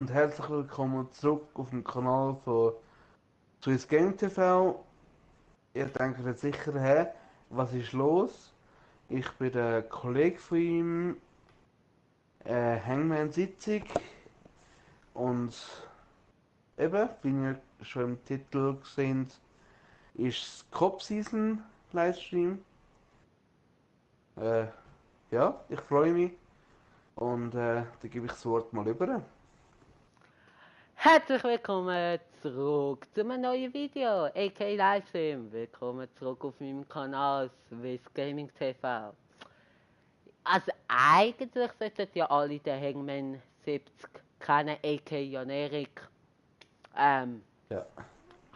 Und herzlich willkommen zurück auf dem Kanal von Swiss Game TV. Ihr denkt jetzt sicher, hä, was ist los? Ich bin der Kollege von ihm, Hangman Sitzig. Und eben, wie ihr schon im Titel gesehen ist es Cop Season Livestream. Äh, ja, ich freue mich. Und dann gebe ich das Wort mal über. Herzlich willkommen zurück zu einem neuen Video, aka Livestream. Willkommen zurück auf meinem Kanal Swiss Gaming TV. Also eigentlich sollten ja alle den Hangman 70 kennen, aka Jan Erik. Ähm, Ja.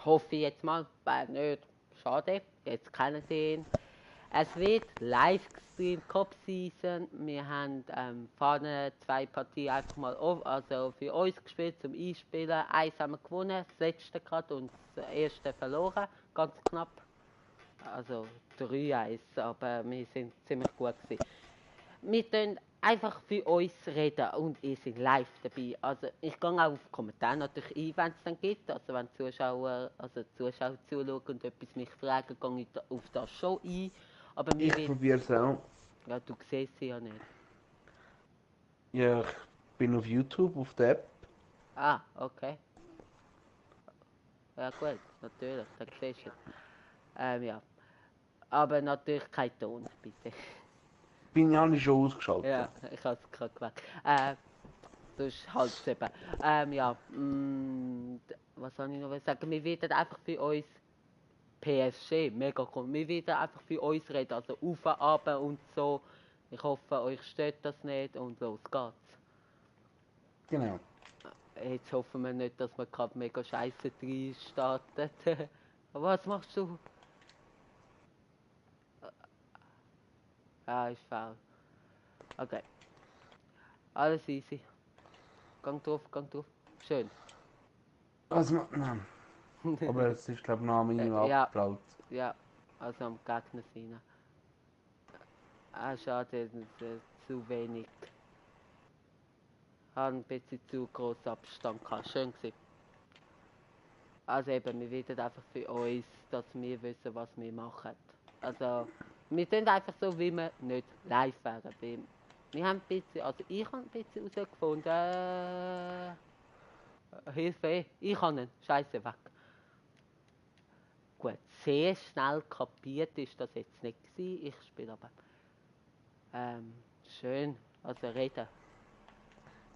Hoffe ich jetzt mal, wenn nicht, schade, jetzt kennen sie ihn. Es wird live gestreamt, Cup Season. Wir haben vorne 2 Partien einfach mal also für uns gespielt zum Einspielen. Eins haben wir gewonnen, das letzte gerade und das erste verloren, ganz knapp. Also 3-1, aber wir sind ziemlich gut gewesen. Wir können einfach für uns reden und ihr seid live dabei. Also ich gehe auch auf die Kommentare natürlich ein, wenn es dann gibt. Also wenn Zuschauer zuschauen und etwas mich fragen, gehe ich auf das schon ein. Aber mir Ich wird, probiere es auch. ja, du siehst sie ja nicht. Ja, ich bin auf YouTube, auf der App. Ah, okay. Ja gut, natürlich, dann siehst du es. Ja. Aber natürlich kein Ton, bitte. Habe ich schon ausgeschaltet. Ja, ich habe es gerade gewählt. Sonst halt es eben. Ja, was soll ich noch sagen? Wir werden einfach für uns PSG, mega cool. Wir werden einfach für uns reden, also auf, ab und so. Ich hoffe, euch stört das nicht und los geht's. Genau. Jetzt hoffen wir nicht, dass wir gerade mega scheiße drin starten. Was machst du? Ah, ist faul. Okay, alles easy. Gang drauf, gang drauf. Schön. Also, nein. Aber es ist, glaube ich, noch an meinem Ja, abgebaut. ja, also am Gegner sein. Ah, schade, zu wenig. Habe ein bisschen zu großen Abstand gehabt. Schön gewesen. Also eben, wir werden einfach für uns, dass wir wissen, was wir machen. Also, wir sind einfach so, wie wir nicht live wären. Wir haben ein bisschen, also ich habe ein bisschen herausgefunden, Hilfe, ich habe ihn, Scheiße, weg. Gut, sehr schnell kapiert ist das jetzt nicht gewesen. Ich spiele aber, schön, also reden.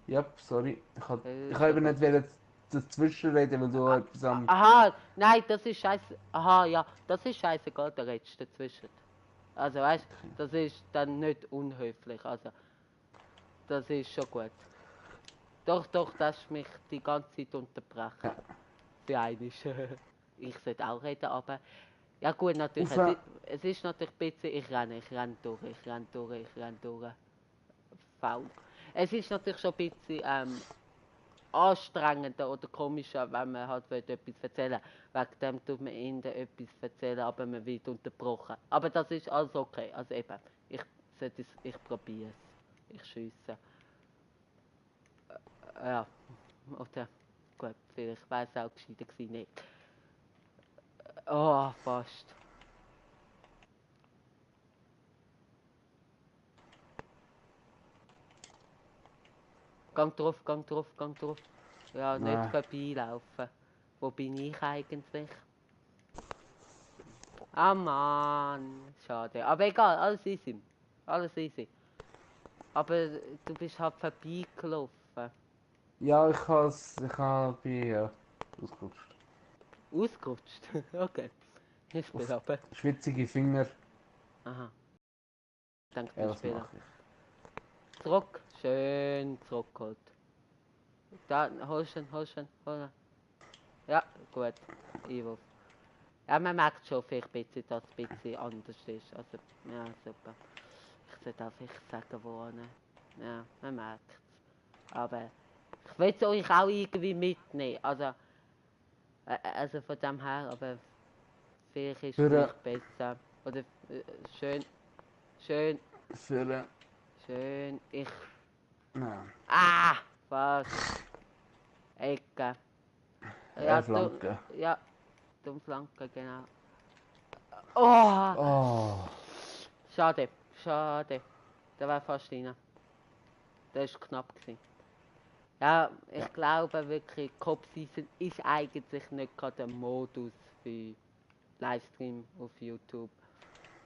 Ja, sorry. Ich Ist habe ja eben gut. nicht wollen dazwischen reden, weil du etwas am. Aha, nein, das ist scheiße. Aha, ja, das ist scheißegal, da redest du dazwischen. Also weißt, das ist dann nicht unhöflich. Also, das ist schon gut. Doch, doch, das ist mich die ganze Zeit unterbrechen. Ja. Für einiges. Ich sollte auch reden, aber. Ja gut, natürlich. Auf. Es ist natürlich ein bisschen, ich renne durch, ich renne durch, ich renne durch. Faul. Es ist natürlich schon ein bisschen anstrengender oder komischer, wenn man halt etwas erzählen will. Wegen dem tut man ihnen etwas erzählen, aber man wird unterbrochen. Aber das ist alles okay. Also eben, ich probiere es. Ich schiesse. Ja, oder gut, vielleicht wäre es auch gescheiter gewesen, nicht. Oh, fast. Gang drauf, gang drauf, gang drauf. Ja, nicht Nein. vorbeilaufen. Wo bin ich eigentlich? Ah Mann, schade. Aber egal, alles easy. Alles easy. Aber du bist halt vorbeigelaufen. Ja, ich habe ja, ausgerutscht. Ausgerutscht. Okay. Ich Auf spiele aber. schwitzige Finger. Aha. Danke, Ja, wir was spielen. mache ich? Zurück. Schön zurückgeholt. Da, holst ihn, hol ihn. Ja, gut. Einwurf. Ja, man merkt schon vielleicht ein bisschen, dass es ein bisschen anders ist. Also, ja, super. Ich sollte auch vielleicht sagen, wo. Ja, man merkt es. Aber ich will es euch auch irgendwie mitnehmen. Also von dem her, aber vielleicht ist es Für, vielleicht besser. Oder schön, schön, für, schön. nein. Ah! Fast. Ecke. Ja, Flanke. Ja, Flanke, genau. Oh! Oh. Schade, schade. Der war fast rein. Der war knapp gewesen. Ja, ich Ja. glaube wirklich, Cop-Season ist eigentlich nicht gerade der Modus für Livestream auf YouTube.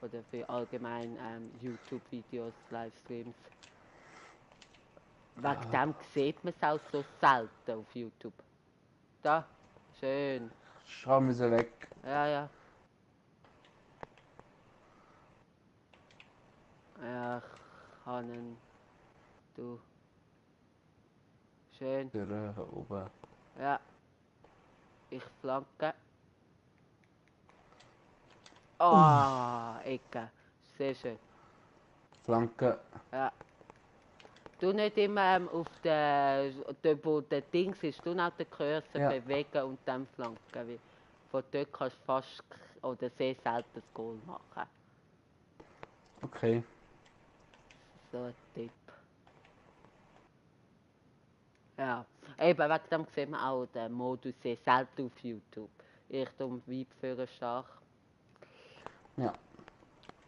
Oder für allgemein YouTube-Videos, Livestreams. Wegen dem sieht man es auch so selten auf YouTube. Da, schön. Schau mir sie weg. Ja, ja. Ja, ich habe einen. Du. Schön. Der oben. Ja. Ich flanke. Ah, Ecke. Sehr schön. Flanke. Ja. Du nicht immer auf der, dort wo der Dings ist, du auch den Cursor Ja. bewegen und dann flanken. Weil von dort kannst du fast oder sehr selten das Goal machen. Okay. So ein Tipp. Ja. Eben, wegen dem sieht man auch den Modus sehr selten auf YouTube. Ich tue Weibführer stark. Ja.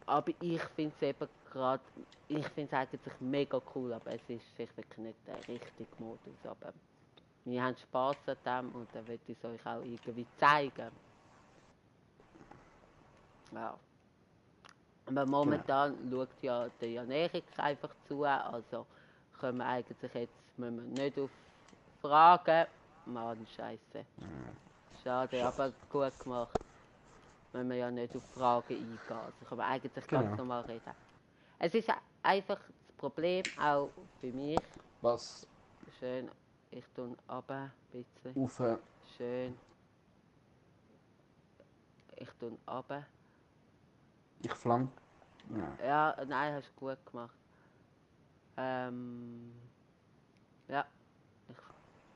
Aber ich finde es eben gerade, ich finde es eigentlich mega cool, aber es ist vielleicht wirklich nicht der richtige Modus. Aber wir haben Spass an dem und dann will ich es euch auch irgendwie zeigen. Ja. Aber momentan schaut ja der Jan-Erik einfach zu, also können wir eigentlich jetzt, müssen wir nicht auf Fragen. Mann, Scheiße. Schade, aber gut gemacht. Wenn wir ja nicht auf Fragen eingehen. Also können wir eigentlich ganz Genau. normal reden. Es ist einfach das Problem, auch für mich. Was? Schön, ich tue runter, ein bisschen. Auf. Schön. Ich tue runter. Ich flank. Ja. Ja, nein, hast du gut gemacht. Ja, ich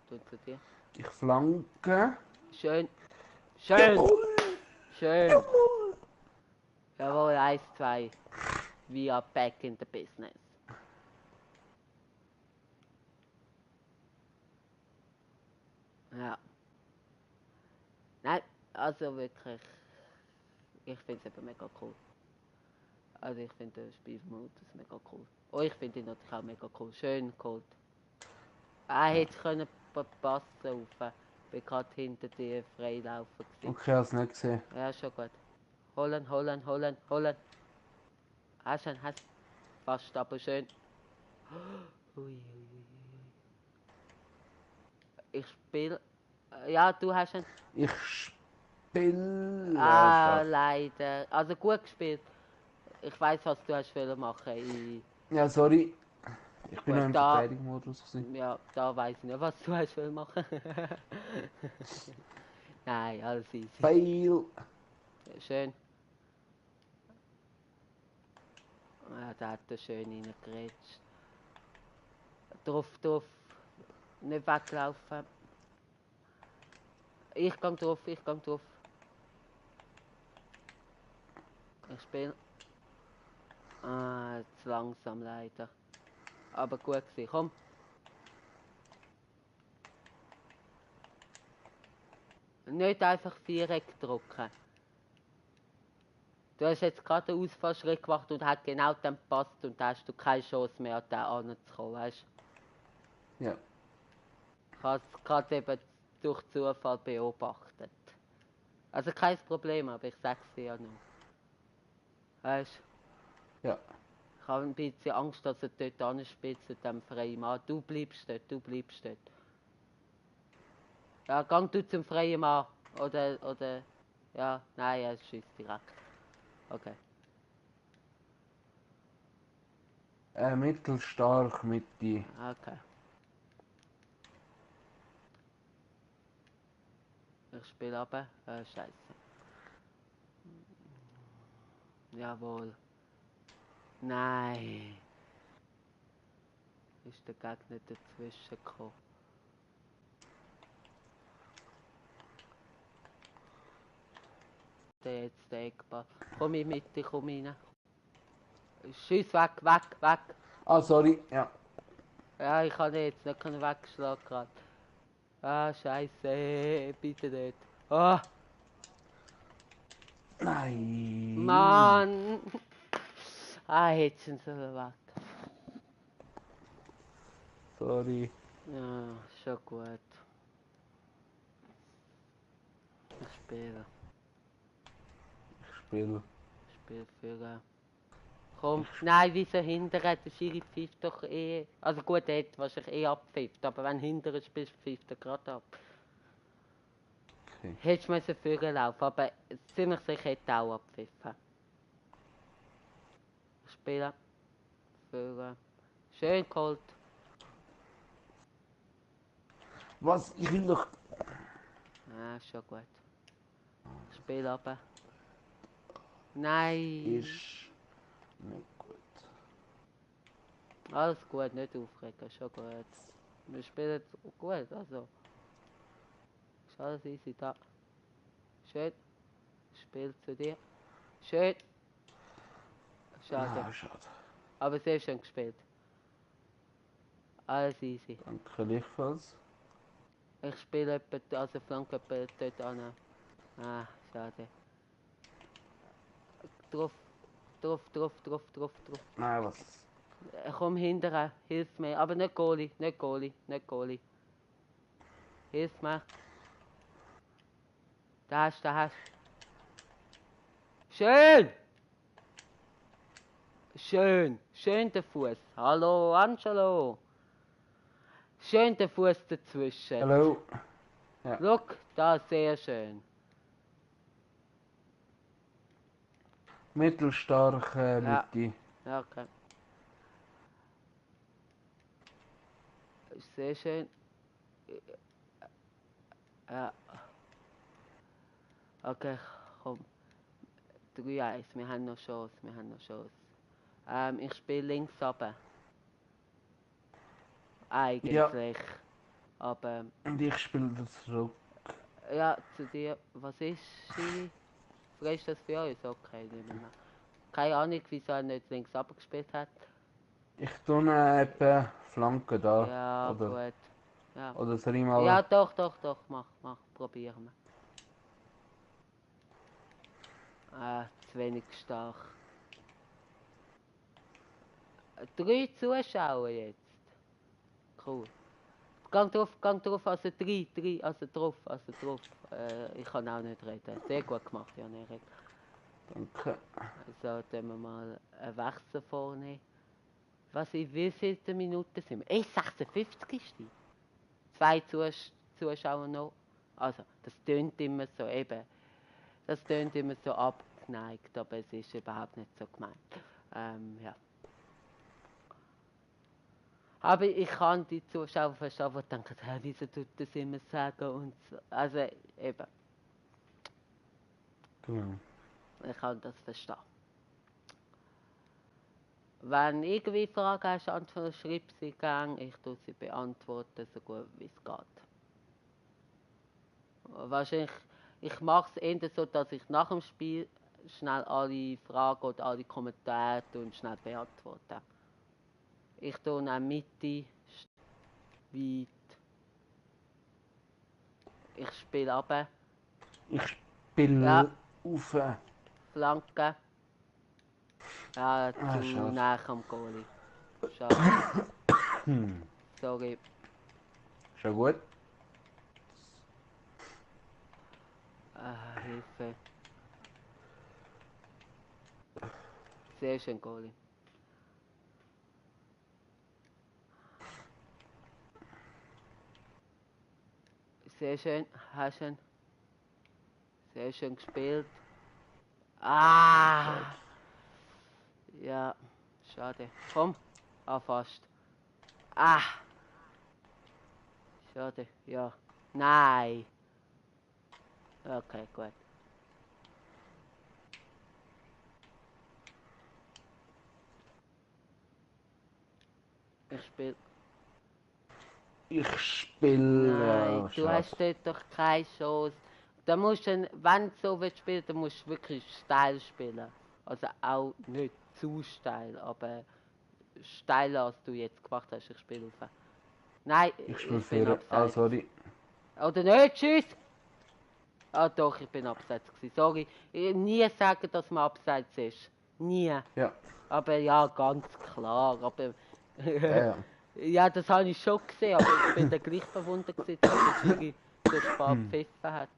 tue zu dir. Ich flanke. Schön. Schön. Jawohl. Schön. Jawohl. Jawohl, 1, 2. We are back in the business. Ja. Nein, also wirklich. Ich finde es eben mega cool. Also ich finde den Spielmodus mega cool. Oh, ich finde ihn natürlich auch mega cool. Schön geholt. Er hätte können passen auf. Bin gerade hinter dir freilaufen gewesen. Okay, hast nicht gesehen. Ja, schon gut. Holen, holen, holen, holen. Hast du, hast fast, aber schön. Ui, ui, ui. Ich spiele. Ja, du hast ihn. Ich spiele. Ah, leider. Also gut gespielt. Ich weiß, was du hast wollen machen. Ja, sorry. Ich bin Gut, noch im da- Verteidigungsmodus gewesen. Ja, da weiß ich nicht, was du hast wollen machen. Nein, alles easy. Fail. Schön. Ja, da hat er schön reingegrätscht. Drauf, drauf. Nicht weglaufen. Ich gang drauf, ich gang drauf. Ich spiele. Ah, zu langsam leider. Aber gut gewesen. Komm. Nicht einfach Viereck drücken. Du hast jetzt gerade einen Ausfallschritt gemacht und hat genau dann gepasst und da hast du keine Chance mehr, an den anzukommen, weißt du? Ja. Ich habe es gerade eben durch Zufall beobachtet. Also kein Problem, aber ich sag's dir ja nur. Weißt du? Ja. Ich habe ein bisschen Angst, dass er dort anspitzt mit dem freien Mann. Du bleibst dort, du bleibst dort. Ja, gang du zum freien Mann. Oder, ja, nein, er schießt direkt. Okay. Mittelstark Mitte. Okay. Ich spiele runter. Scheiße. Jawohl. Nein. Ist der Gegner dazwischen gekommen. Der jetzt der Eckball. Komm in die Mitte, komm rein. Schieß weg, weg, weg. Ah, sorry. Ja. Ja, ich kann den jetzt nicht wegschlagen gerade. Ah, scheiße, bitte nicht. Ah, Nein. Mann. Ah, hättest du sollen warten. Sorry. Ja, schon gut. Ich spiele. Ich spiele. Spiel für. Komm, nein, wieso hinterher? Der Schiri pfeift doch eh. Also gut, er hat wahrscheinlich eh abpfeift, aber wenn hinterher spielst, pfeift er gerade ab. Okay. Hättest du müssen vorher laufen, aber ziemlich sicher hätte er auch abpfiffen. Spielen. Führen. Schön geholt. Was? Ich will doch. Ah, schon gut. Spiel runter. Nein. Ist nicht gut. Alles gut, nicht aufregen, schon gut. Wir spielen gut, also. Ist alles easy da. Schön. Spiel zu dir. Schön. Schade. Ah, schade. Aber sehr schön gespielt. Alles easy. Danke gleichfalls. Ich spiele etwa, also flanke etwa dort an. Ah, schade. Drauf, drauf. Nein, was? Komm hinterher, hilf mir. Aber nicht Goalie, nicht Goalie, nicht Goalie. Hilf mir. Da hast du. Schön! Schön der Fuß. Hallo, Angelo. Schön der Fuß dazwischen. Hallo. Ja. Look, da sehr schön. Mittelstarke Ja. Mitte. Ja, okay. Sehr schön. Ja. Okay, komm. 3-1, wir haben noch Chance, ich spiele links runter. Eigentlich. Ja. Aber, Und ich spiele das zurück. ja, zu dir. Was ist, Schiri? Frisst das für uns? Okay, nehmen wir. Keine Ahnung, wieso er nicht links runter gespielt hat. Ich tue eben Flanke da. Ja, Oder, gut. Ja. oder soll ich mal. Ja, doch, mach, probieren wir. Ah, zu wenig stark. 3 Zuschauer jetzt. Cool. Gang drauf, also 3, also drauf. Ich kann auch nicht reden. Sehr gut gemacht, Jan Erik. Danke. Also, tun wir mal einen Wechsel vornehmen. Was, in wie vielen Minuten sind wir? 56 ist die. 2 Zuschauer noch. Also, das tönt immer so eben. Das tönt immer so abgeneigt, aber es ist überhaupt nicht so gemeint. Ja. Aber ich kann die Zuschauer verstehen, die denken, hey, wieso tut das immer sagen und so. Also eben, Genau. ich kann das verstehen. Wenn irgendwie Fragen hast, Antwort, schreib sie gerne, ich tue sie beantworten, so gut wie es geht. Wahrscheinlich, ich mache es eher so, dass ich nach dem Spiel schnell alle Fragen oder alle Kommentare und schnell beantworte. Ich tue auch Mitte, weit. Ich spiele runter. Ich spiele Ja. auf. Flanke. Ja, zu schade. nah am Goalie. Schade. Sorry. Schon gut. Hilfe. Sehr schön, Goalie. Sehr schön, hast ihn. Sehr schön gespielt. Ah! Ja, schade. Komm. Ah, fast. Ah! Schade, ja. Nein! Okay, gut. Ich spiele. Ich spiele. Nein, Ja, du schade. hast dort doch keine Chance. Da musst du, wenn du so willst spielen, dann musst du wirklich steil spielen. Also auch nicht zu steil, aber steiler als du jetzt gemacht hast. Ich spiele auf. Nein, Ich spiele ich bin für. Ah, abseits. sorry. Oder nicht, tschüss! Ah doch, ich bin abseits gewesen. Sorry. Nie sagen, dass man abseits ist. Nie. Ja. Aber ja, ganz klar. Aber Ja. ja, das habe ich schon gesehen, aber ich bin dann gleich verwundert gewesen, dass der Schiri so spät gepfiffen hat.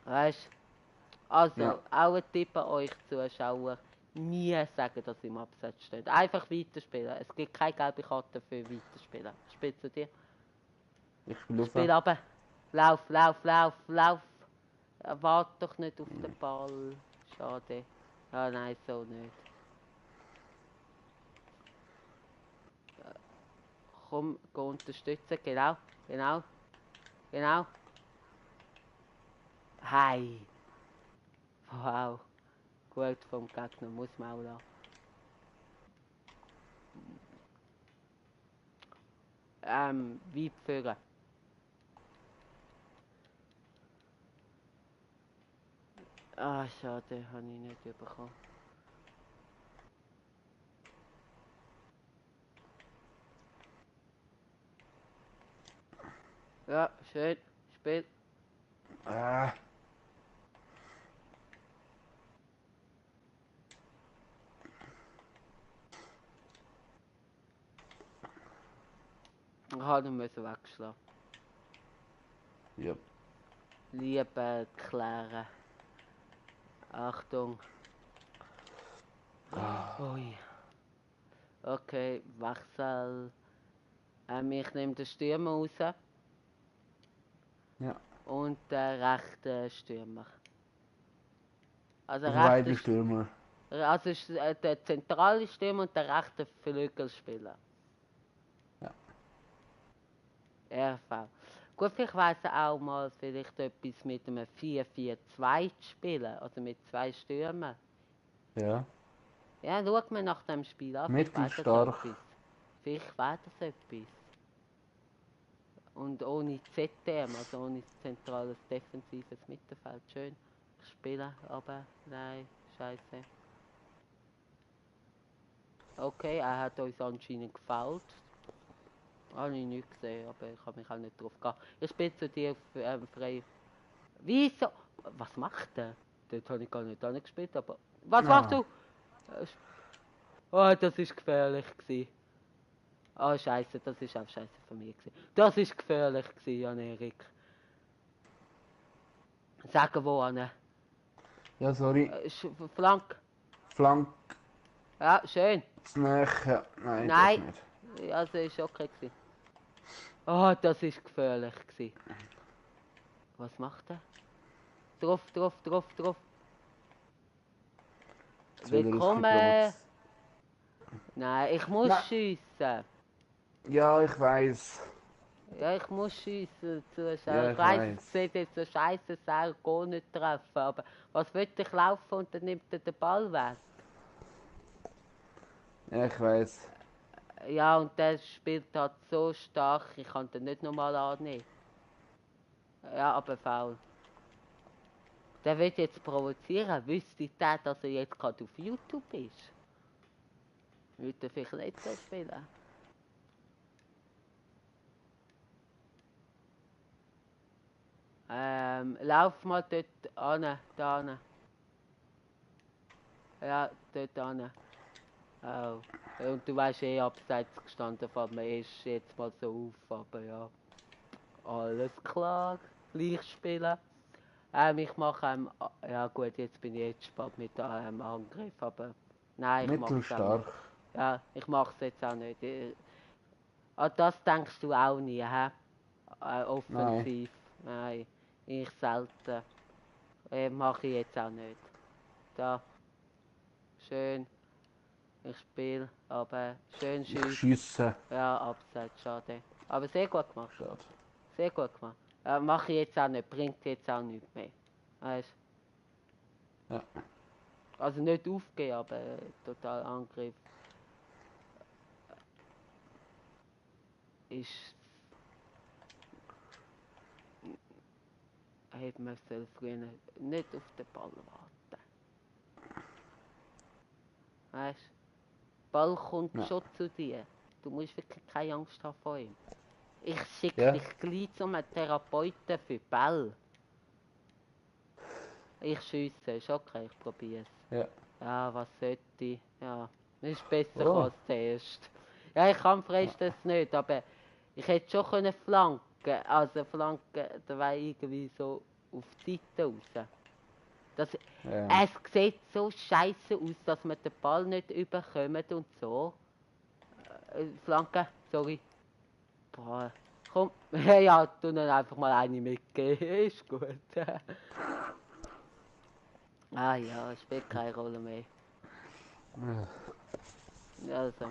Weißt du? Also, Ja. auch ein Tipp an euch Zuschauer. Nie sagen, dass ihr im Abseits steht. Einfach weiterspielen. Es gibt keine gelbe Karte für weiterspielen. Spiel zu dir. Ich spiele Spiel raus. runter. Lauf, lauf, lauf, lauf. Warte doch nicht auf den Ball. Schade. Ah nein, so nicht. Komm, geh unterstützen. Genau, genau, genau. Hey. Wow. Gut vom Gegner, muss man auch lassen. Weit führen. Ah, schade, habe ich nicht bekommen. Ja, schön. Spiel. Ah. Ich habe ihn müssen wegschlagen. Ja. Liebe klären. Achtung. Ui. Okay, Wechsel. Ich nehme den Stürmer raus. Ja. Und den rechten Stürmer. Also Also beide Stürmer. Also ist der zentrale Stürmer und der rechte Flügelspieler. Ja. RV. Gut, vielleicht weiss er auch mal vielleicht etwas mit einem 4-4-2 zu spielen. Also mit 2 Stürmern. Ja. Ja, schaut mir nach dem Spiel an. Vielleicht weiss er Mittelstark. etwas. Vielleicht weiss er etwas. Und ohne ZDM, also ohne zentrales defensives Mittelfeld. Schön. Spielen, aber nein, scheiße. Okay, er hat uns anscheinend gefault. Habe ich nicht gesehen, aber ich habe mich auch nicht drauf gehabt. Ich spiele zu dir frei. Wieso? Was macht der? Dort habe ich gar nicht angespielt, aber... Was machst du? Oh, das ist gefährlich gewesen. Oh, scheiße, das ist auch scheiße von mir gewesen. Das ist gefährlich gewesen, Jan-Erik. Sagen wo an? Ja, sorry. Flank. Flank Ja, schön. zu nahe. Ja. Nein, das Nein. nicht. Also ist okay gewesen. Oh, das ist gefährlich gewesen. Was macht er? Drauf, drauf, drauf, drauf. Jetzt wieder Willkommen. Nein, ich muss Nein. schiessen. Ja, ich weiß. Ja, ich muss schiessen. Ja, Ich ich weiss, es weiß. sieht jetzt so scheiße aus, gar nicht treffen. Aber was will ich laufen und dann nimmt er den Ball weg? Ja, ich weiß. Ja, und der spielt halt so stark, ich kann den nicht nochmal annehmen. Ja, aber faul. Der wird jetzt provozieren. Wüsste der, dass er jetzt gerade auf YouTube ist? Würde er vielleicht nicht so spielen? Lauf mal dort an, da an. Ja, dort an. Oh. Und du weißt eh abseits gestanden, fällt mir erst jetzt mal so auf, aber ja. Alles klar. Gleich spielen. Ich mache ja gut, jetzt bin ich jetzt spät mit dem Angriff, aber nein, ich mache es auch nicht. Mittelstark. Ja, ich mache es jetzt auch nicht. An das denkst du auch nie, hä? Offensiv. Nein, ich selten. Mache ich jetzt auch nicht. Da, schön. Ich spiele, aber schön Ich schießt. schiesse. Ja, abseits, schade. Aber sehr gut gemacht. Schade. Sehr gut gemacht. Mache ich jetzt auch nicht, bringt jetzt auch nichts mehr. Weißt Ja. Also nicht aufgeben, aber total Angriff. Ist. Hätte man früher nicht auf den Ball warten. Weißt du? Der Ball kommt Ja. schon zu dir. Du musst wirklich keine Angst haben vor ihm. Ich schicke Ja. dich gleich zum Therapeuten für Ball. Ich schiesse, ist okay, ich probiere es. Ja. Ja, was sollte ich? Ja, ist besser Oh. als zuerst. Ja, ich kann Freistoß nicht, aber ich hätte schon können flanken. Also flanken, da war irgendwie so auf die Seite raus. Das, Ja. es sieht so scheiße aus, dass man den Ball nicht überkommt und so. Flanke, sorry. Boah. Komm, ja, tu dann einfach mal eine mitgeben, ist gut. Ah ja, spielt keine Rolle mehr. Also,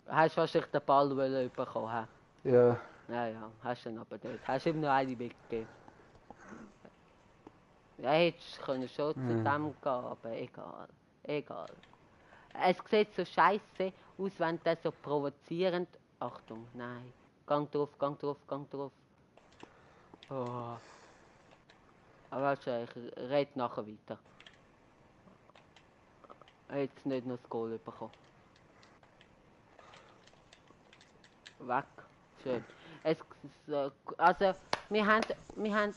hast wahrscheinlich den Ball bekommen. Ja. Ja, ja, hast du ihn aber nicht. Hast ihm noch eine mitgegeben. Ja, hättest können schon zu dem gehen, aber egal. Egal. Es sieht so scheiße aus, wenn der so provozierend. Achtung, nein. Gang drauf, gang drauf, gang drauf. Oh. Aber warte, ich rede nachher weiter. Jetzt nicht noch das Goal bekommen. Weg. Schön. Es, also, wir haben,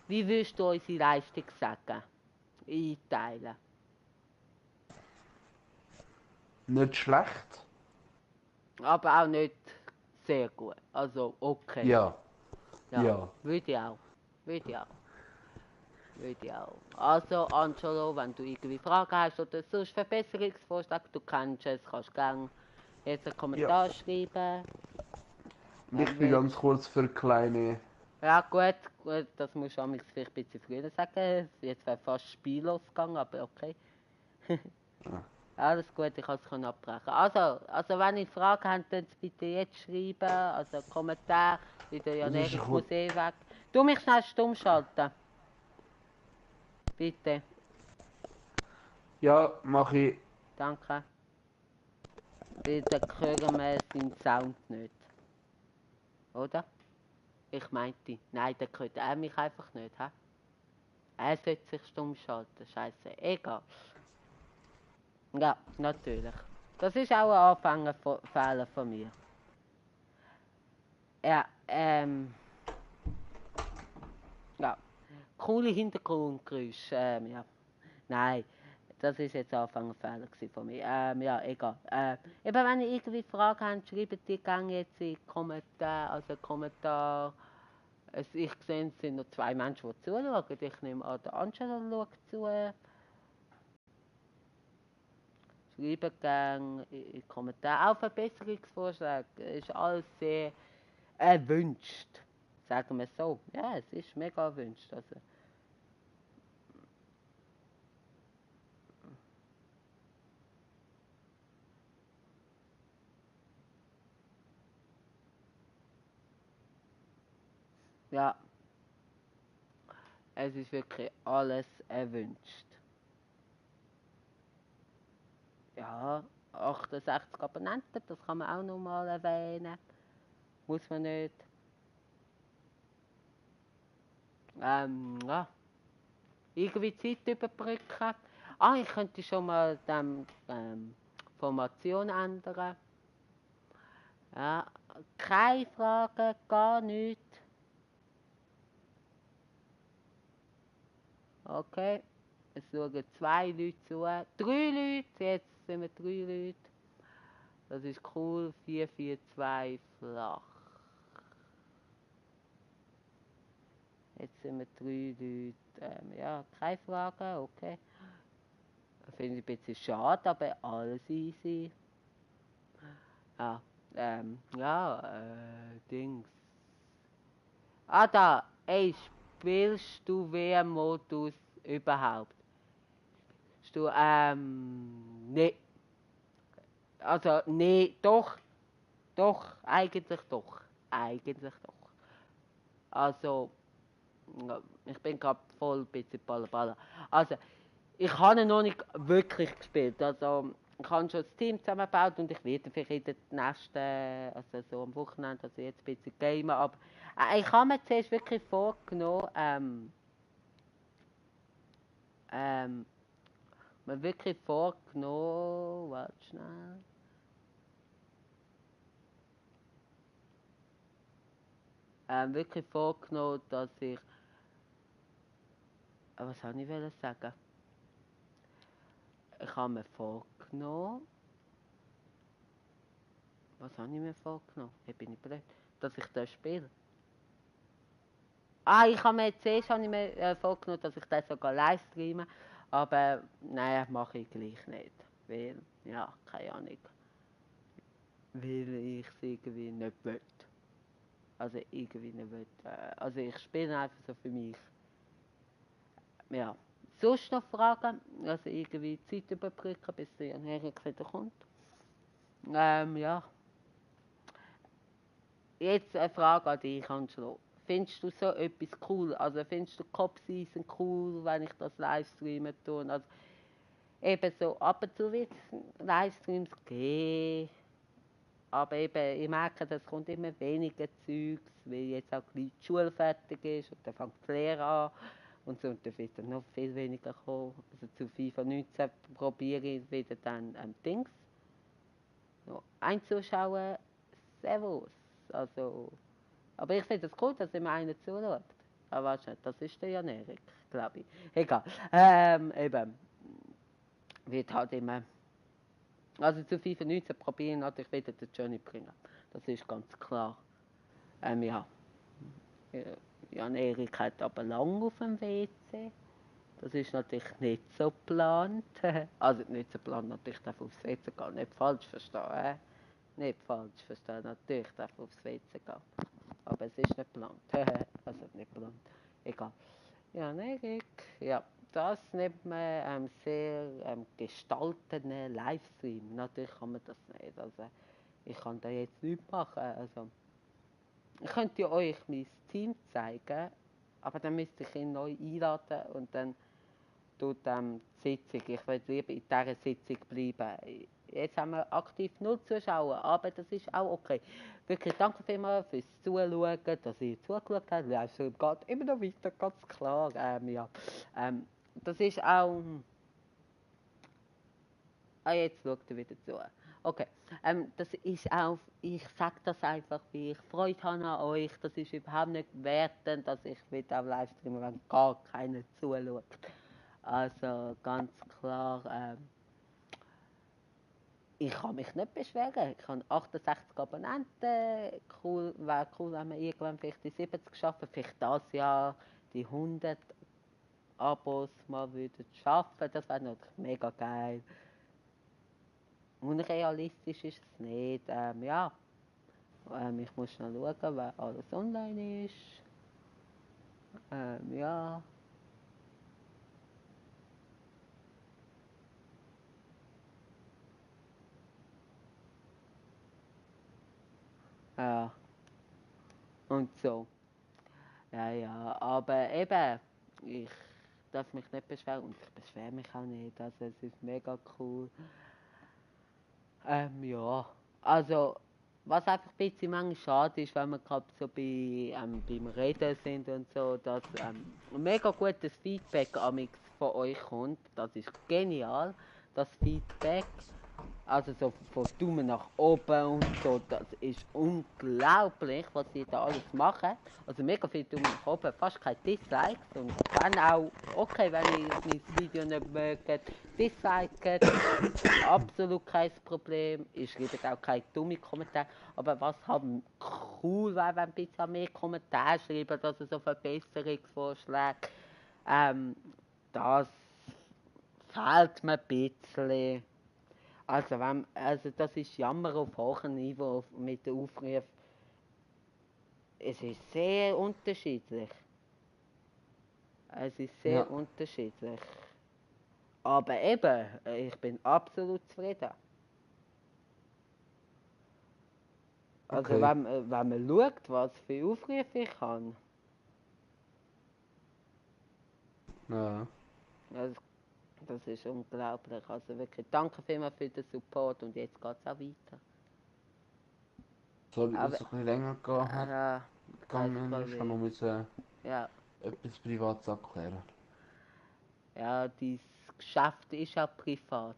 wie würdest du unsere Leistung sagen? Einteilen. Nicht schlecht. Aber auch nicht sehr gut. Also, okay. Ja. Ja, Ja. würde ich auch. Würde ich auch. Würde ich auch. Also, Angelo, wenn du irgendwie Fragen hast oder sonst Verbesserungsvorschläge, du kennst es, kannst du gerne jetzt einen Ja. Kommentar schreiben. Ich bin Willst- ganz kurz für kleine. Ja, gut, gut, das musst du amigs vielleicht ein bisschen früher sagen. Jetzt wäre fast spiellos gegangen, aber okay. Alles gut, ich kann es abbrechen. Also, wenn ihr Fragen habt, dann bitte jetzt schreiben. Also, Kommentar, wieder ja Das näher, ist ich gut. muss eh weg. Du mich schnell stumm schalten. Bitte. Ja, mache ich. Danke. Weil dann hören wir seinen Sound nicht. Oder? Ich meinte, nein, dann hört er mich einfach nicht. He? Er sollte sich stumm schalten. Scheiße. Egal. Ja, natürlich. Das ist auch ein Anfängerfehler von mir. Ja, ja. Coole Hintergrundgeräusche. Ja. Nein, das ist jetzt Anfängerfehler von mir. Ja, egal. Eben, wenn ihr irgendwie Fragen habt, schreibt die gerne jetzt in die Kommentare. Also Kommentar. Ich sehe, es sind noch 2 Menschen, die zuschauen. Ich nehme an, der Angelo schaut zu. Schreibt gerne in die Kommentare. Auch Verbesserungsvorschläge. Ist alles sehr erwünscht. Sagen wir so. Ja, es ist mega erwünscht. Also, ja, es ist wirklich alles erwünscht. Ja, 68 Abonnenten, das kann man auch noch mal erwähnen. Muss man nicht. Ja, irgendwie Zeit überbrücken. Ah, ich könnte schon mal die Formation ändern. Ja, keine Fragen, gar nichts. Okay, es schauen 2 Leute zu. 3 Leute, jetzt sind wir 3 Leute. Das ist cool, 442 flach. Jetzt sind wir 3 Leute. Ja, keine Fragen, okay. Finde ich ein bisschen schade, aber alles easy. Ja, Dings. Ah, da, ey, spielst du WM-Modus überhaupt? Du, nee. Also, nee, doch, eigentlich doch. Eigentlich doch. Also, ja, ich bin gerade voll ein bisschen Balla. Also, ich habe ihn noch nicht wirklich gespielt. Also, ich habe schon das Team zusammengebaut und ich werde vielleicht in den nächsten, also so am Wochenende, also jetzt ein bisschen gamen. Aber ich habe mir zuerst wirklich vorgenommen, ähm, mir wirklich vorgenommen, warte schnell. wirklich vorgenommen, dass ich. Was wollte ich sagen? Ich habe mir vorgenommen. Was habe ich mir vorgenommen? Hier bin ich blöd. Dass ich das spiele. Ich habe mir zuerst vorgenommen, dass ich das sogar live streame. Aber nein, mache ich gleich nicht. Weil, ja, keine Ahnung. Weil ich es irgendwie nicht will. Also irgendwie nicht will. Also ich spiele einfach so für mich. Ja. Sonst noch Fragen? Also irgendwie Zeit überbrücken, bis der Jan Erik wieder kommt. Ja. Jetzt eine Frage an dich, Angelo. Findest du so etwas cool? Also findest du Cop-Season cool, wenn ich das Livestreamen tue? Also eben so ab und zu wird es Livestreams geben. Aber eben, ich merke, es kommt immer weniger Zeugs, weil jetzt auch gleich die Schule fertig ist und dann fängt die Lehre an. Und so, und dann wird dann noch viel weniger kommen. Also zu FIFA 19 probiere ich wieder dann Dings. No, einzuschauen, Servus. Also, aber ich finde es cool, dass immer einer zuschaut. Aber wahrscheinlich, das ist der Jan Erik, glaube ich. Egal. Eben, wird halt immer. Also zu FIFA 19 probieren natürlich wieder den Johnny bringen. Das ist ganz klar. Ja. Jan Erik hat aber lang auf dem WC. Das ist natürlich nicht so geplant. Also nicht so geplant, natürlich darf aufs WC gehen. Nicht falsch verstehen. Nicht falsch verstehen, natürlich darf aufs WC gehen. Aber es ist nicht geplant. Also nicht geplant. Egal. Ja, Erik, ja, das nennt man sehr gestalteten Livestream. Natürlich kann man das nicht. Also ich kann da jetzt nichts machen. Also, ich könnte euch mein Team zeigen, aber dann müsste ich ihn neu einladen und dann tut die Sitzung. Ich will lieber in dieser Sitzung bleiben. Jetzt haben wir aktiv 0 Zuschauer, aber das ist auch okay. Wirklich danke vielmals fürs Zuschauen, dass ihr zugeschaut habt. Ja, es geht immer noch weiter, ganz klar. Ja. Das ist auch... jetzt schaut er wieder zu. Okay, das ist auch, ich sage das einfach, wie ich Freude habe an euch. Das ist überhaupt nicht wertend, dass ich wieder auf Livestreamen, wenn gar keiner zuschaut. Also ganz klar, ich kann mich nicht beschweren. Ich habe 68 Abonnenten. Cool, wäre cool, wenn wir irgendwann vielleicht die 70 schaffen. Vielleicht das Jahr die 100 Abos mal würden schaffen. Das wäre natürlich mega geil. Unrealistisch ist es nicht. Ja, ich muss schnell schauen, wer alles online ist. Ja. Ja. Und so. Ja, aber eben, ich darf mich nicht beschweren und ich beschwere mich auch nicht. Also es ist mega cool. Ja, also was einfach ein bisschen manchmal schade ist, wenn wir gerade so beim Reden sind und so, dass mega gutes Feedback amix von euch kommt. Das ist genial, das Feedback. Also so von Daumen nach oben und so, das ist unglaublich, was sie da alles machen. Also mega viel Daumen nach oben, fast keine Dislikes und wenn auch, okay, wenn ihr mein Video nicht mögt, disliken, absolut kein Problem. Ich schreibe auch keine dummen Kommentare, aber was halt cool wäre, wenn ein bisschen mehr Kommentare schreiben, also so Verbesserungsvorschläge, das fehlt mir ein bisschen. Also das ist Jammer auf hohem Niveau mit dem Aufruf. Es ist sehr unterschiedlich. Es ist sehr Ja, unterschiedlich. Aber eben, ich bin absolut zufrieden. Also okay. wenn man schaut, was für Aufrufe ich habe, Ja. das, das ist unglaublich. Also wirklich, danke vielmals für den Support und jetzt geht es auch weiter. Sorry, dass Aber, es ein bisschen länger kein gegangen ist. Ich Problem. musste Ja, etwas Privates abklären. ja, dein Geschäft ist auch privat.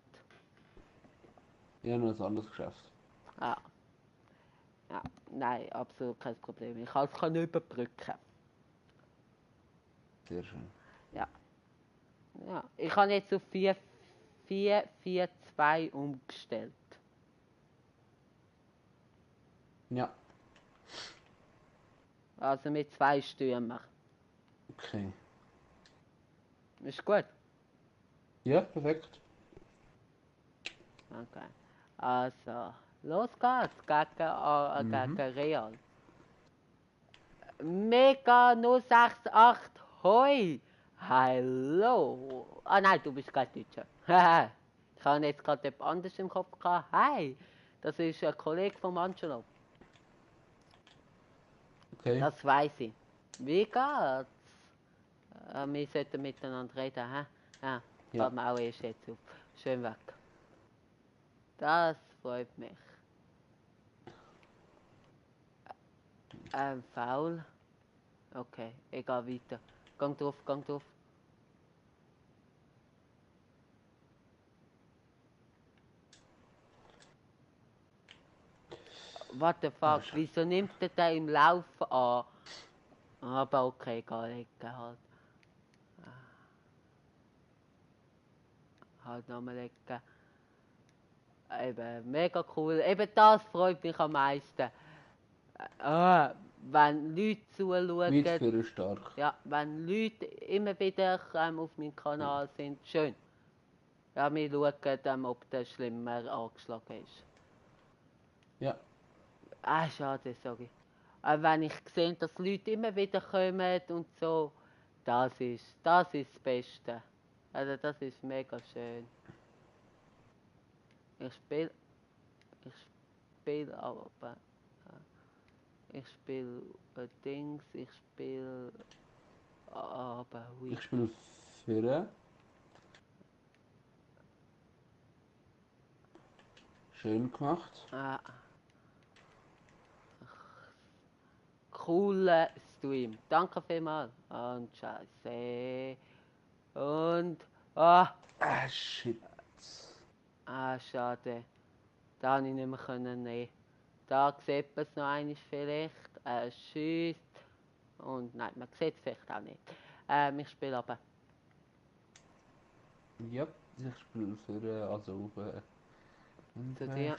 Ich habe noch ein anderes Geschäft. Ja. Ja, Nein, absolut kein Problem. Ich kann es überbrücken. Sehr schön. Ja. Ich habe jetzt auf 4-4-2 umgestellt. Ja, Also mit 2 Stürmer. okay. Ist gut? Ja, perfekt. Okay. Also, los geht's gegen Real. Mega 068, hoi! Hallo! Ah nein, du bist kein Deutscher. Ich habe jetzt gerade etwas anderes im Kopf gehabt. Hi! Das ist ein Kollege von Angelo. Okay. Das weiß ich. Wie geht's? Wir sollten miteinander reden, hä? Ja, Ja. fällt mir auch erst jetzt auf. Schön weg. Das freut mich. Faul. Okay, egal, weiter. Gang drauf, gang drauf. What the fuck, wieso nimmt der da im Lauf an? Aber okay, egal, egal halt. Halt nochmal lecken. Eben, mega cool. Eben das freut mich am meisten. Wenn Leute zuschauen. Mitführer stark. Ja, wenn Leute immer wieder auf meinem Kanal sind, schön. Ja, wir schauen, ob der schlimmer angeschlagen ist. Ja. Schade, sorry. Aber wenn ich sehe, dass Leute immer wieder kommen und so, das ist das Beste. Also das ist mega schön. Ich spiele aber ich spiele Dings, ich spiele aber Ich spiele Führer. Schön gemacht. Cooler Stream. Danke vielmals. Und Scheiße. Und Shit. Schade. Da konnte ich nicht mehr nehmen. Da sieht man es noch einmal vielleicht. Schießt. Und nein, man sieht es vielleicht auch nicht. Ich spiele aber. Ja, ich spiele Führer, also auf Zu dir.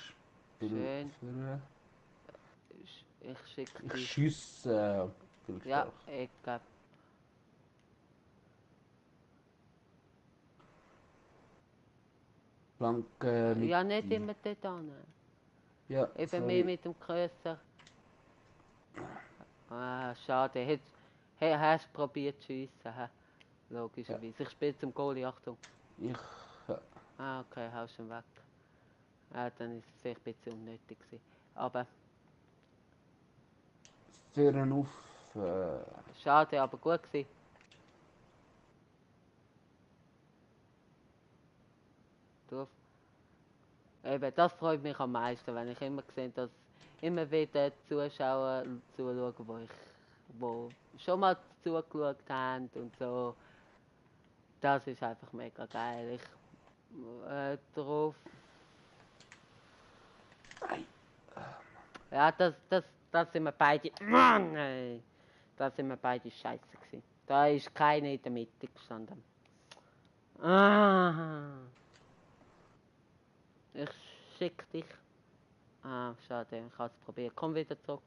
Schön. Führer. Ich schicke Ich dich. schieße viel Ja, stark. ich glaube. Flanke mit Ja, nicht die. immer dort hin. Ja, Eben mehr sorry. mit dem Grösser. Schade. Hast du probiert zu schiessen? Logischerweise. Ich spiele zum Goalie, Achtung. Ich. Okay, haust ihn weg. Dann ist es vielleicht ein bisschen unnötig gewesen. Aber Führen auf. schade, aber gut gewesen. Drauf. Eben, das freut mich am meisten, wenn ich immer sehe, dass immer wieder Zuschauer zuschauen, wo schon mal zugeschaut haben und so. Das ist einfach mega geil. Ich drauf. Ja, das sind wir beide. Mann, ey. Da sind wir beide scheiße gewesen. Da ist keiner in der Mitte gestanden. Ich schick dich. Schade, ich habe es probiert. Komm wieder zurück.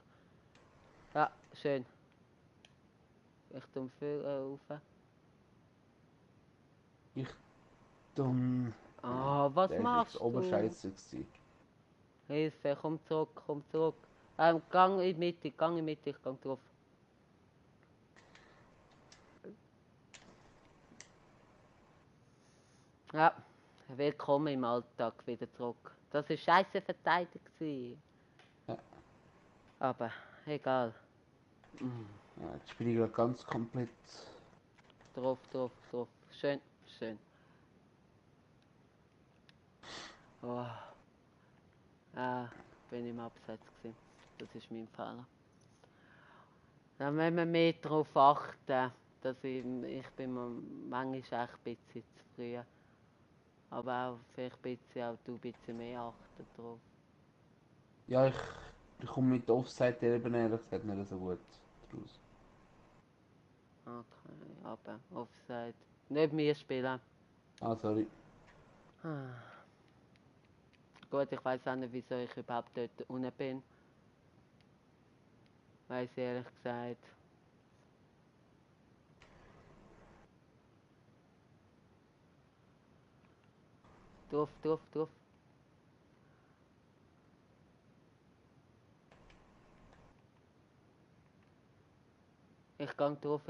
Ja, schön. Ich tue viel rauf. Ich dumm. Was Der ist machst jetzt du? oberscheiße gewesen. Hilfe, komm zurück, komm zurück. Gang in die Mitte, ich gang drauf. Ja, willkommen im Alltag wieder zurück. Das war scheiße verteidigt. Ja. Aber egal. Ja, jetzt spiele ich gerade ganz komplett. Drauf. Schön, schön. Oh. Bin im Abseits gewesen. Das ist mein Fehler. Dann müssen wir mehr darauf achten, dass ich bin mir manchmal echt ein bisschen zu früh. Aber auch vielleicht ein bisschen, auch du ein bisschen mehr achten drauf. Ja, ich Ich komme mit der Offside eben ehrlich gesagt nicht so gut raus. Okay, aber Offside. Nicht mehr spielen. Ah, sorry. Ah. Gut, ich weiß auch nicht, wieso ich überhaupt dort unten bin. Weiß ehrlich gesagt. Drauf, drauf, drauf. Ich gang drauf,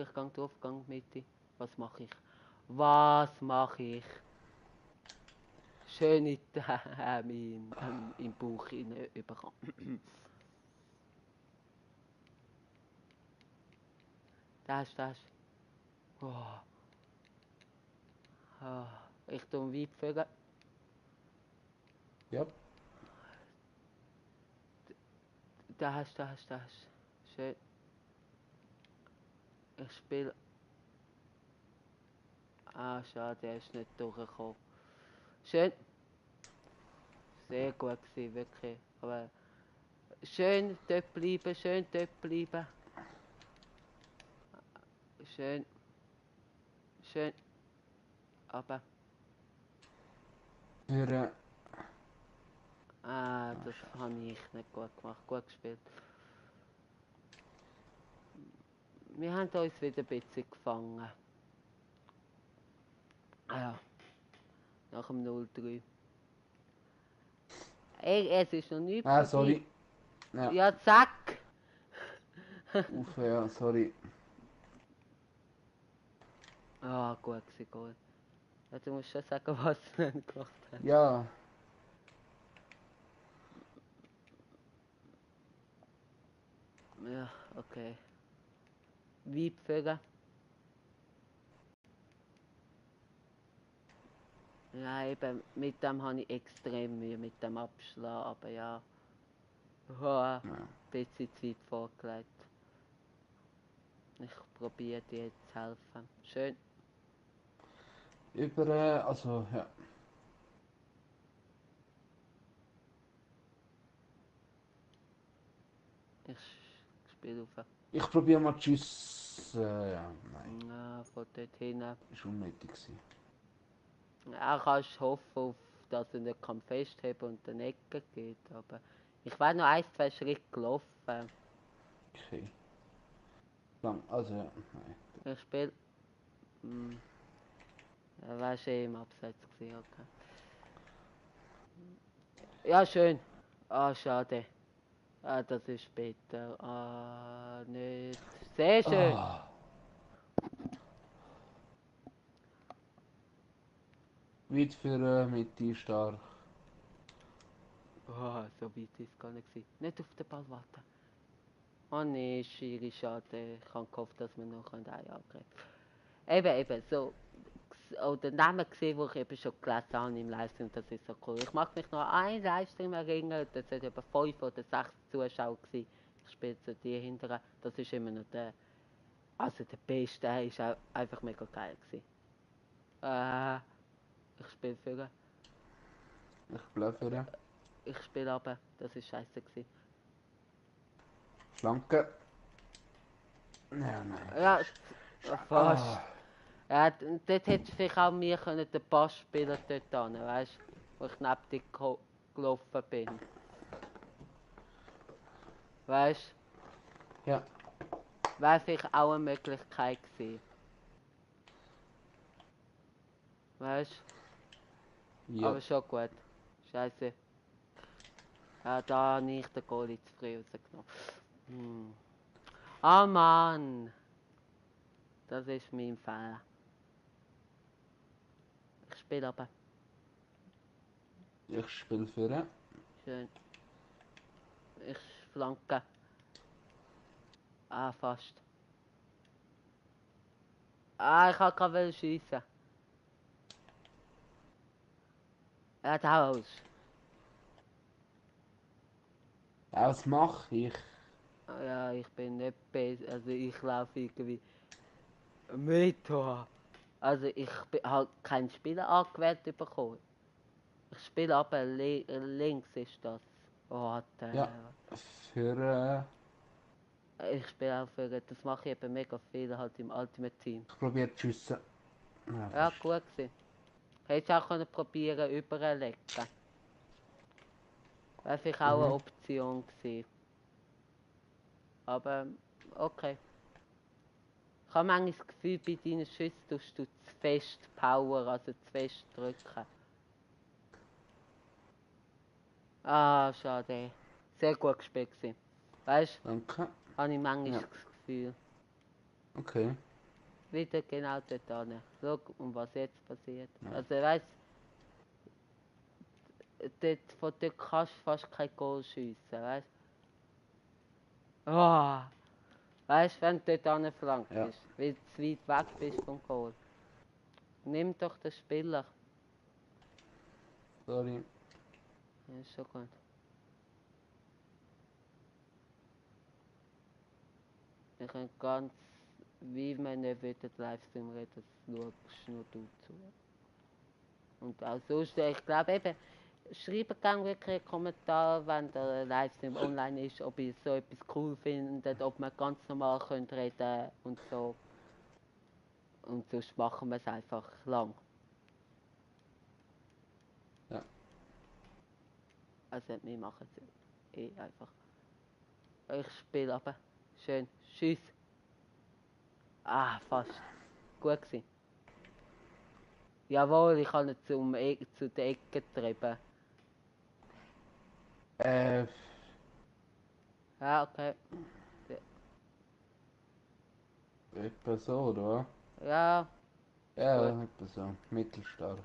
gang Mitte. Was mache ich? Was mache ich? Schön in im Bauch hinein überkommen. Das. Oh. Oh. Ich tue weit fügen. Ja. Das. Schön. Ich spiele. Ah, schade, der ist nicht durchgekommen. Schön. Sehr gut gewesen, wirklich. Aber schön dort bleiben, Schön. Aber. Für, Ah, das habe ich nicht gut gemacht. Gut gespielt. Wir haben uns wieder ein bisschen gefangen. Ah ja, nach dem 0-3. Ey, es ist noch nichts vorbei. sorry. Ja. Ja, zack! Uff, ja, sorry. Ah, gut gewesen, gut. Ja, du musst schon sagen, was du nicht gemacht hast. Ja. Ja, okay. Weit fügen. Ja, eben, mit dem habe ich extrem Mühe, mit dem Abschlag, aber ja. Ein bisschen Zeit vorgelegt. Ich probiere dir jetzt zu helfen. Schön. Also, ja. Ich spiele auf. Ich probiere mal Tschüss. Ja, nein. Ja, von dort hinten. Ist unnötig gewesen. Ja, kannst hoffen, dass er nicht festheben kann und den Ecke geht, aber ich war noch 1, 2 Schritte gelaufen. Okay. Lang, also, ja, nein. Ich spiele. Ja, war schon im Abseits gewesen, okay. Ja, schön. Ah, schade. Ah, das ist später. Ah, nicht. Sehr schön. Ah, weit für Mitte stark. Oh, so weit ist es gar nicht gewesen. Nicht auf den Ball warten. Oh nee, Schiri, schade. Ich habe gehofft, dass wir noch einen angreifen können. Eben, so. Oder Namen gesehen, die ich eben schon gelesen habe im Livestream, das ist so cool. Ich mag mich noch an einen Livestream erinnern, das waren etwa 5 oder 6 Zuschauer gewesen. Ich spiele zu dir hinterher. Das ist immer noch der, also der Beste, der ist auch einfach mega geil gewesen. Ich spiele für, Ich blöffere. ich spiele aber, das ist scheiße gewesen. Flanke. Ja, nein. Ja, fast. Ah, Ja, dort hätte vielleicht auch mir können den Pass spielen dort an, weißt du, wo ich neben dir gelaufen bin. Weißt du, ja. wäre vielleicht auch eine Möglichkeit gewesen. Weißt du, Ja. aber schon gut. Scheiße. Ja, da habe ich den Goalie zu früh rausgenommen. Ah Mann, das ist mein Fehler. Ich spiele aber. Ich spiele für. Schön. Ich flanke. Ah, fast. Ah, ich kann gerade schiessen. Er hat aus. Ja, was mache ich? Ja, ich bin nicht besser. Also ich laufe irgendwie mit. Also ich habe keinen Spieler angewählt bekommen. Ich spiele aber links ist das. Oh, Ja, der. für, Ich spiele auch für, das mache ich eben mega viel halt im Ultimate Team. ich probiere zu schiessen. Ja, Ja, fast. gut gewesen. Hättest du auch können probieren überlegen. Wäre vielleicht auch eine Mhm. Option gewesen. Aber, okay. Ich habe manchmal das Gefühl, bei deinen Schüssen tust du zu fest Power, also zu fest drücken. Ah, schade. Sehr gut gespielt gewesen. Weißt Danke. du, habe ich manchmal Ja, das Gefühl. okay. Wieder genau dort hin. Schau, und was jetzt passiert. Ja. Also, weißt du, von dort kannst du fast kein Goal schiessen, weißt du? Oh, weißt du, wenn du dort angeflankt Ja, bist, weil du zu weit weg bist vom Goal. Nimm doch den Spieler. sorry. Ja, ist schon gut. Wir können ganz, wie wir nicht wollen, Livestream reden, das schaust nur du zu. Und auch sonst, ich glaube eben, schreibt gerne wirklich einen Kommentar, wenn der Livestream online ist, ob ihr so etwas cool findet, ob wir ganz normal könnt reden und so. Und sonst machen wir es einfach lang. Ja. Also wir machen es einfach. Ich spiele aber. Schön. Tschüss. Ah, fast. Gut gewesen. Jawohl, ich habe ihn zu der Ecke getrieben. Äh, Ja, okay. etwa so, oder? Ja, ist gut. Ja, etwa so. Mittelstark.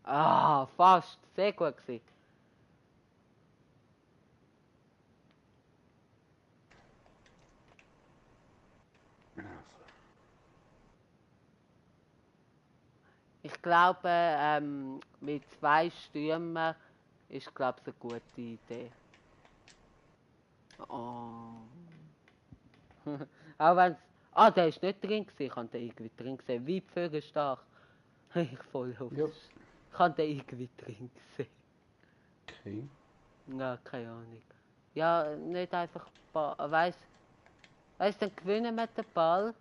Ah, fast. Sehr gut gewesen. Also. Ich glaube, mit 2 Stürmern ist, glaube ich, eine gute Idee. Oh. Auch wenn's. Ah, der ist nicht drin gewesen. Ich habe den irgendwie drin gesehen. Wie Vögel stark. Ich voll aufs. Ja, Ich habe den irgendwie drin gesehen. okay. Ja, keine Ahnung. Ja, nicht einfach. Weißt, dann gewinnen wir den Ball.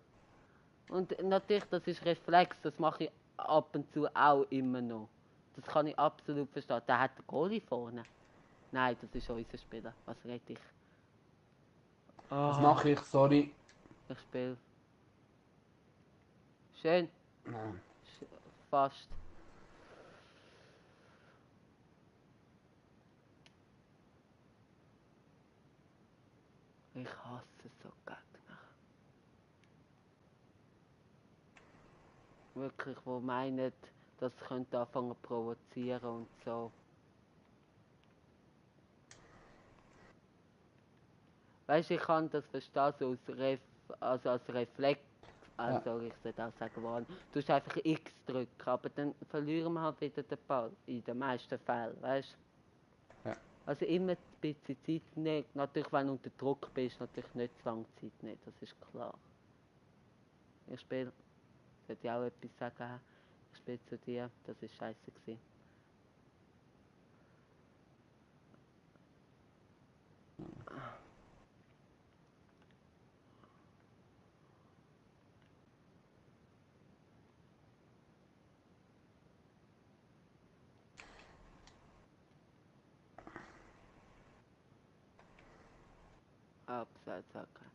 Und natürlich, das ist Reflex, das mache ich ab und zu auch immer noch. Das kann ich absolut verstehen. Der hat den Goalie vorne. Nein, das ist unser Spieler. Was rede ich? Was Ah, mache ich? Sorry. ich spiele. Schön. Nein. Fast. Ich hasse so Gegner. Wirklich, wo meinen, das könnte anfangen zu provozieren und so. Weißt du, ich kann das verstehen, so also als Reflex, Ja, also ich sollte auch sagen, woran. Du musst einfach X drücken, aber dann verlieren wir halt wieder den Ball, in den meisten Fällen, weißt du? ja. Also immer ein bisschen Zeit nehmen, natürlich wenn du unter Druck bist, natürlich nicht zu lange Zeit nehmen, das ist klar. Ich spiele, sollte ich auch etwas sagen, ich spiele zu dir, das ist scheiße gewesen. Abseits, okay.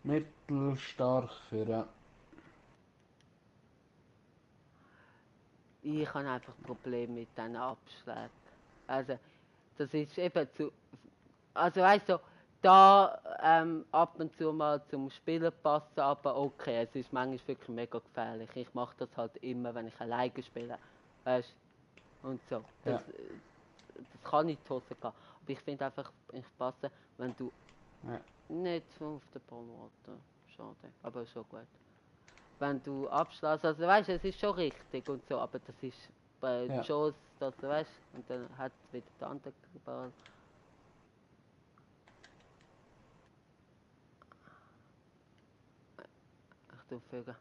Mittelstark für. Ich habe einfach Probleme mit diesen Abschlägen. Also, das ist eben zu. Also, weißt du, da ab und zu mal zum Spielen passen, aber okay, es ist manchmal wirklich mega gefährlich. Ich mache das halt immer, wenn ich alleine spiele. Weißt du? Und so. Ja, Das kann nicht in die Hose gehen. Aber ich finde einfach, ich passe, wenn du ja, nicht auf den Ball warten. Schade, aber schon gut. Wenn du abschlägst, also weißt du, es ist schon richtig und so, aber das ist bei ja. Joes, das weißt und dann hat wieder der andere Ball. Achtung, Vögel.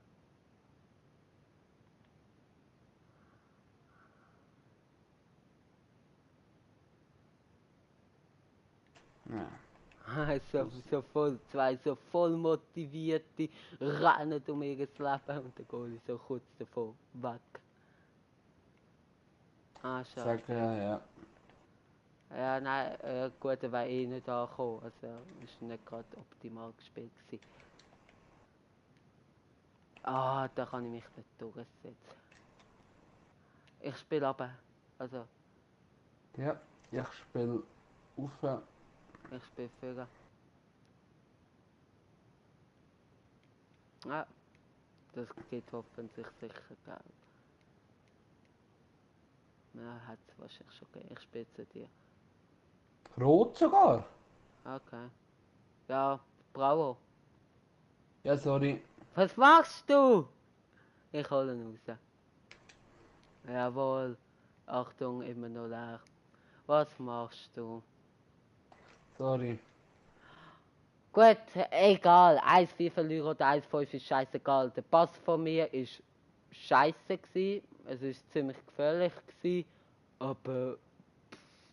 Ja. So voll, zwei so voll motivierte, rennen um ihr Leben und dann gehe ich so kurz davon weg. Ah, schade. Sag ja. Ja, nein, gut, er war eh nicht angekommen, also ist nicht gerade optimal gespielt gewesen. Ah, da kann ich mich nicht durchsetzen. Ich spiele aber, also Ja, ich spiele auf. ich spiele für. Ja, das geht hoffentlich sicher Geld. Ja, hat es wahrscheinlich schon gegeben. Ich spiele zu dir. Rot sogar. Okay. Ja, bravo. Ja, sorry. Was machst du? Ich hole ihn raus. Jawohl. Achtung, immer noch leer. Was machst du? Sorry. Gut, egal. 1-4 verlieren oder 1-5 ist scheißegal. Der Pass von mir ist scheiße gsi. Es ist ziemlich gefährlich gsi. Aber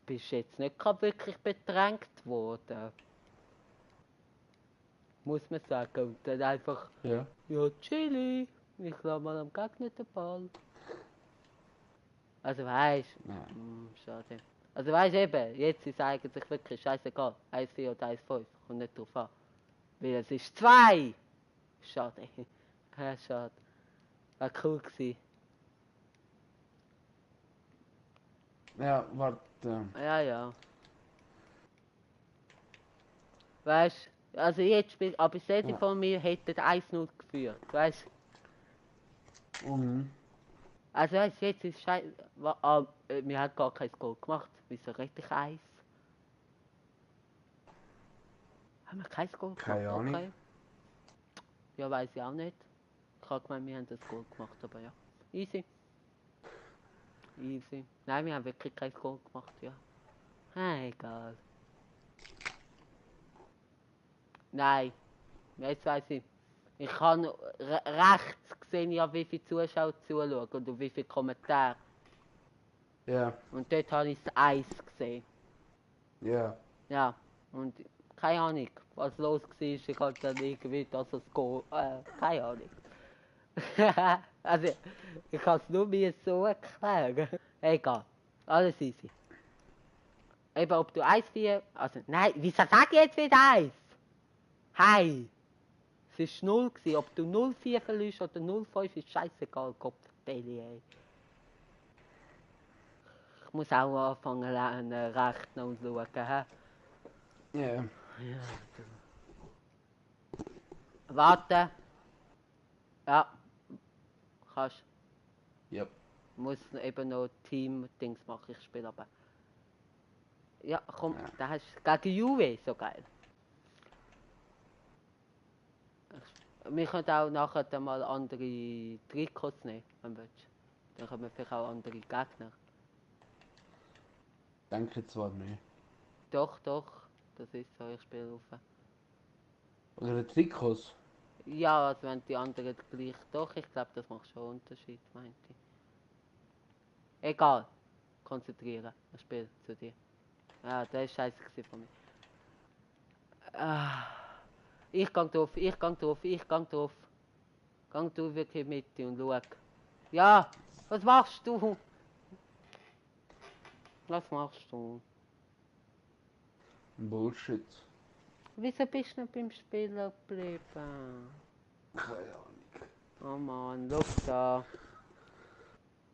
bist jetzt nicht gerade wirklich bedrängt worden. Muss man sagen. Und dann einfach, Ja. ja, chilli. Ich lasse mal am Gegner den Ball. Also weißt Nein. schade. Also weißt eben, jetzt ist eigentlich wirklich scheißegal. 1-4 oder 1-5. Kommt nicht drauf an. Weil es ist 2. Schade. Ja, schade. War cool gewesen. Ja, warte. Ja, ja. Weißt also jetzt spielt, aber Seti Ja. von mir hätte 1-0 geführt. Weißt also weißt jetzt ist scheiße. Wir haben gar kein Goal gemacht. Wieso rette ich 1? Haben wir kein Goal gemacht? Keine Ahnung. Okay. Ja, weiß ich auch nicht. Ich habe gemeint, wir haben das Goal gemacht, aber ja. Easy. Easy. Nein, wir haben wirklich kein Goal gemacht, ja. Egal. Nein. Jetzt weiss ich. Ich kann rechts sehen, ja, wie viele Zuschauer zuschauen und auf wie viele Kommentare. Ja. Und dort habe ich das Eis gesehen. Ja. Ja. Und keine Ahnung, was los war. Ich habe dann irgendwie das Goal. Keine Ahnung. Also, ich kann es nur mir so erklären. Egal. Alles easy. Eben, ob du 1-4. Also, nein, wieso sag ich jetzt wieder 1? Hey! Es war 0 gewesen. Ob du 0-4 verlierst oder 0-5 ist scheißegal, Kopfbelly, ey. Ich muss auch anfangen lernen, rechnen und schauen, hä? Ja. Ja, du. Warte. Ja. Kannst. Ja. Muss eben noch Team-Dings machen, ich spiele aber. Ja, komm, Ja. da hast du gegen Juve, so geil. Wir können auch nachher dann mal andere Trikots nehmen, wenn du willst. Dann haben wir vielleicht auch andere Gegner. Danke zwar nicht. Doch, doch, das ist so, ich spiele auf. Oder die Trikots. Ja, also wenn die anderen gleich. Doch, ich glaube, das macht schon einen Unterschied, meinte ich. Egal. Konzentrieren. Ich spiele zu dir. Ja, das ist scheiße gewesen von mir. Ah, ich gang drauf, ich gang drauf, ich gang drauf. Gang du wirklich mit und schau. Ja, was machst du? Was machst du? Bullshit. Wieso bist du nicht beim Spielen geblieben? Keine Ahnung. Oh Mann, schau da.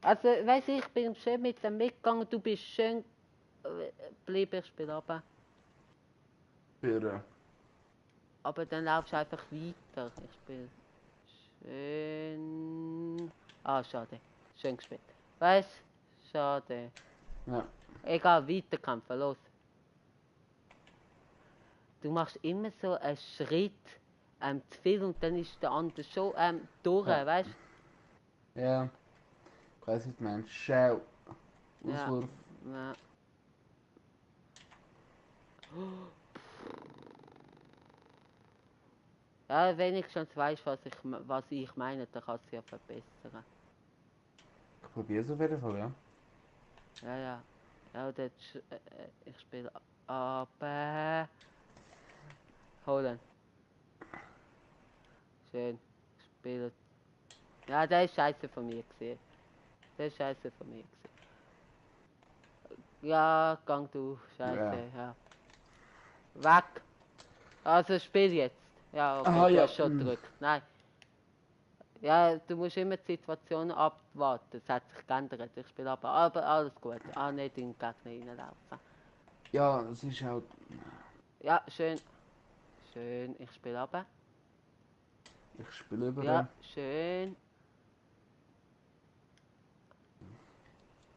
Also, weißt du, ich bin schön mit dem mitgegangen, du bist schön geblieben, ich spiele runter. Für. Aber dann laufst du einfach weiter. Ich spiele schön. Ah, schade. Schön gespielt. Weißt du? Schade. Ja. Egal, weiterkämpfen, los. Du machst immer so einen Schritt zu viel und dann ist der andere schon durch, Ja. weißt Ja. Ich weiß nicht, mein Schau. du? Ja. Auswurf. Ja. Ja, wenigstens weißt du, was ich meine, dann kannst du es ja verbessern. Ich probiere es auf jeden Fall, ja. Ja, ja. Ja, das, ich spiele aber... Holen. Schön. Spielen. Ja, der ist scheiße von mir gesehen. Der ist scheiße von mir gesehen. Ja, gang du, scheiße, ja. Weg. Also spiel jetzt. Ja, okay, Aha, du ja. hast schon gedrückt. Nein. Ja, du musst immer die Situation abwarten. Es hat sich geändert. Ich spiele aber alles gut. Ah, nicht in den Gegner reinlaufen. Ja, es ist halt. Ja, schön. Schön, ich spiele aber. Ich spiele über. Ja, schön.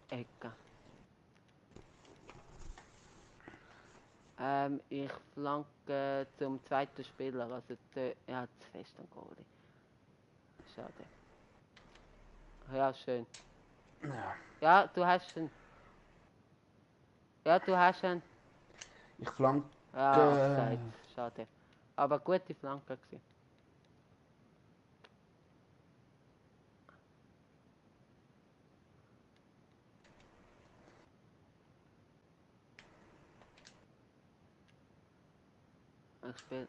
Ecke. Ich flanke zum zweiten Spieler. Also, ja, zu fest am Goalie. Schade. Ja, schön. Ja. Ja, du hast ihn. Ja, du hast ihn. Ich flanke. Ja, Offside. Schade. Aber gute Flanke gewesen. Ich spiele.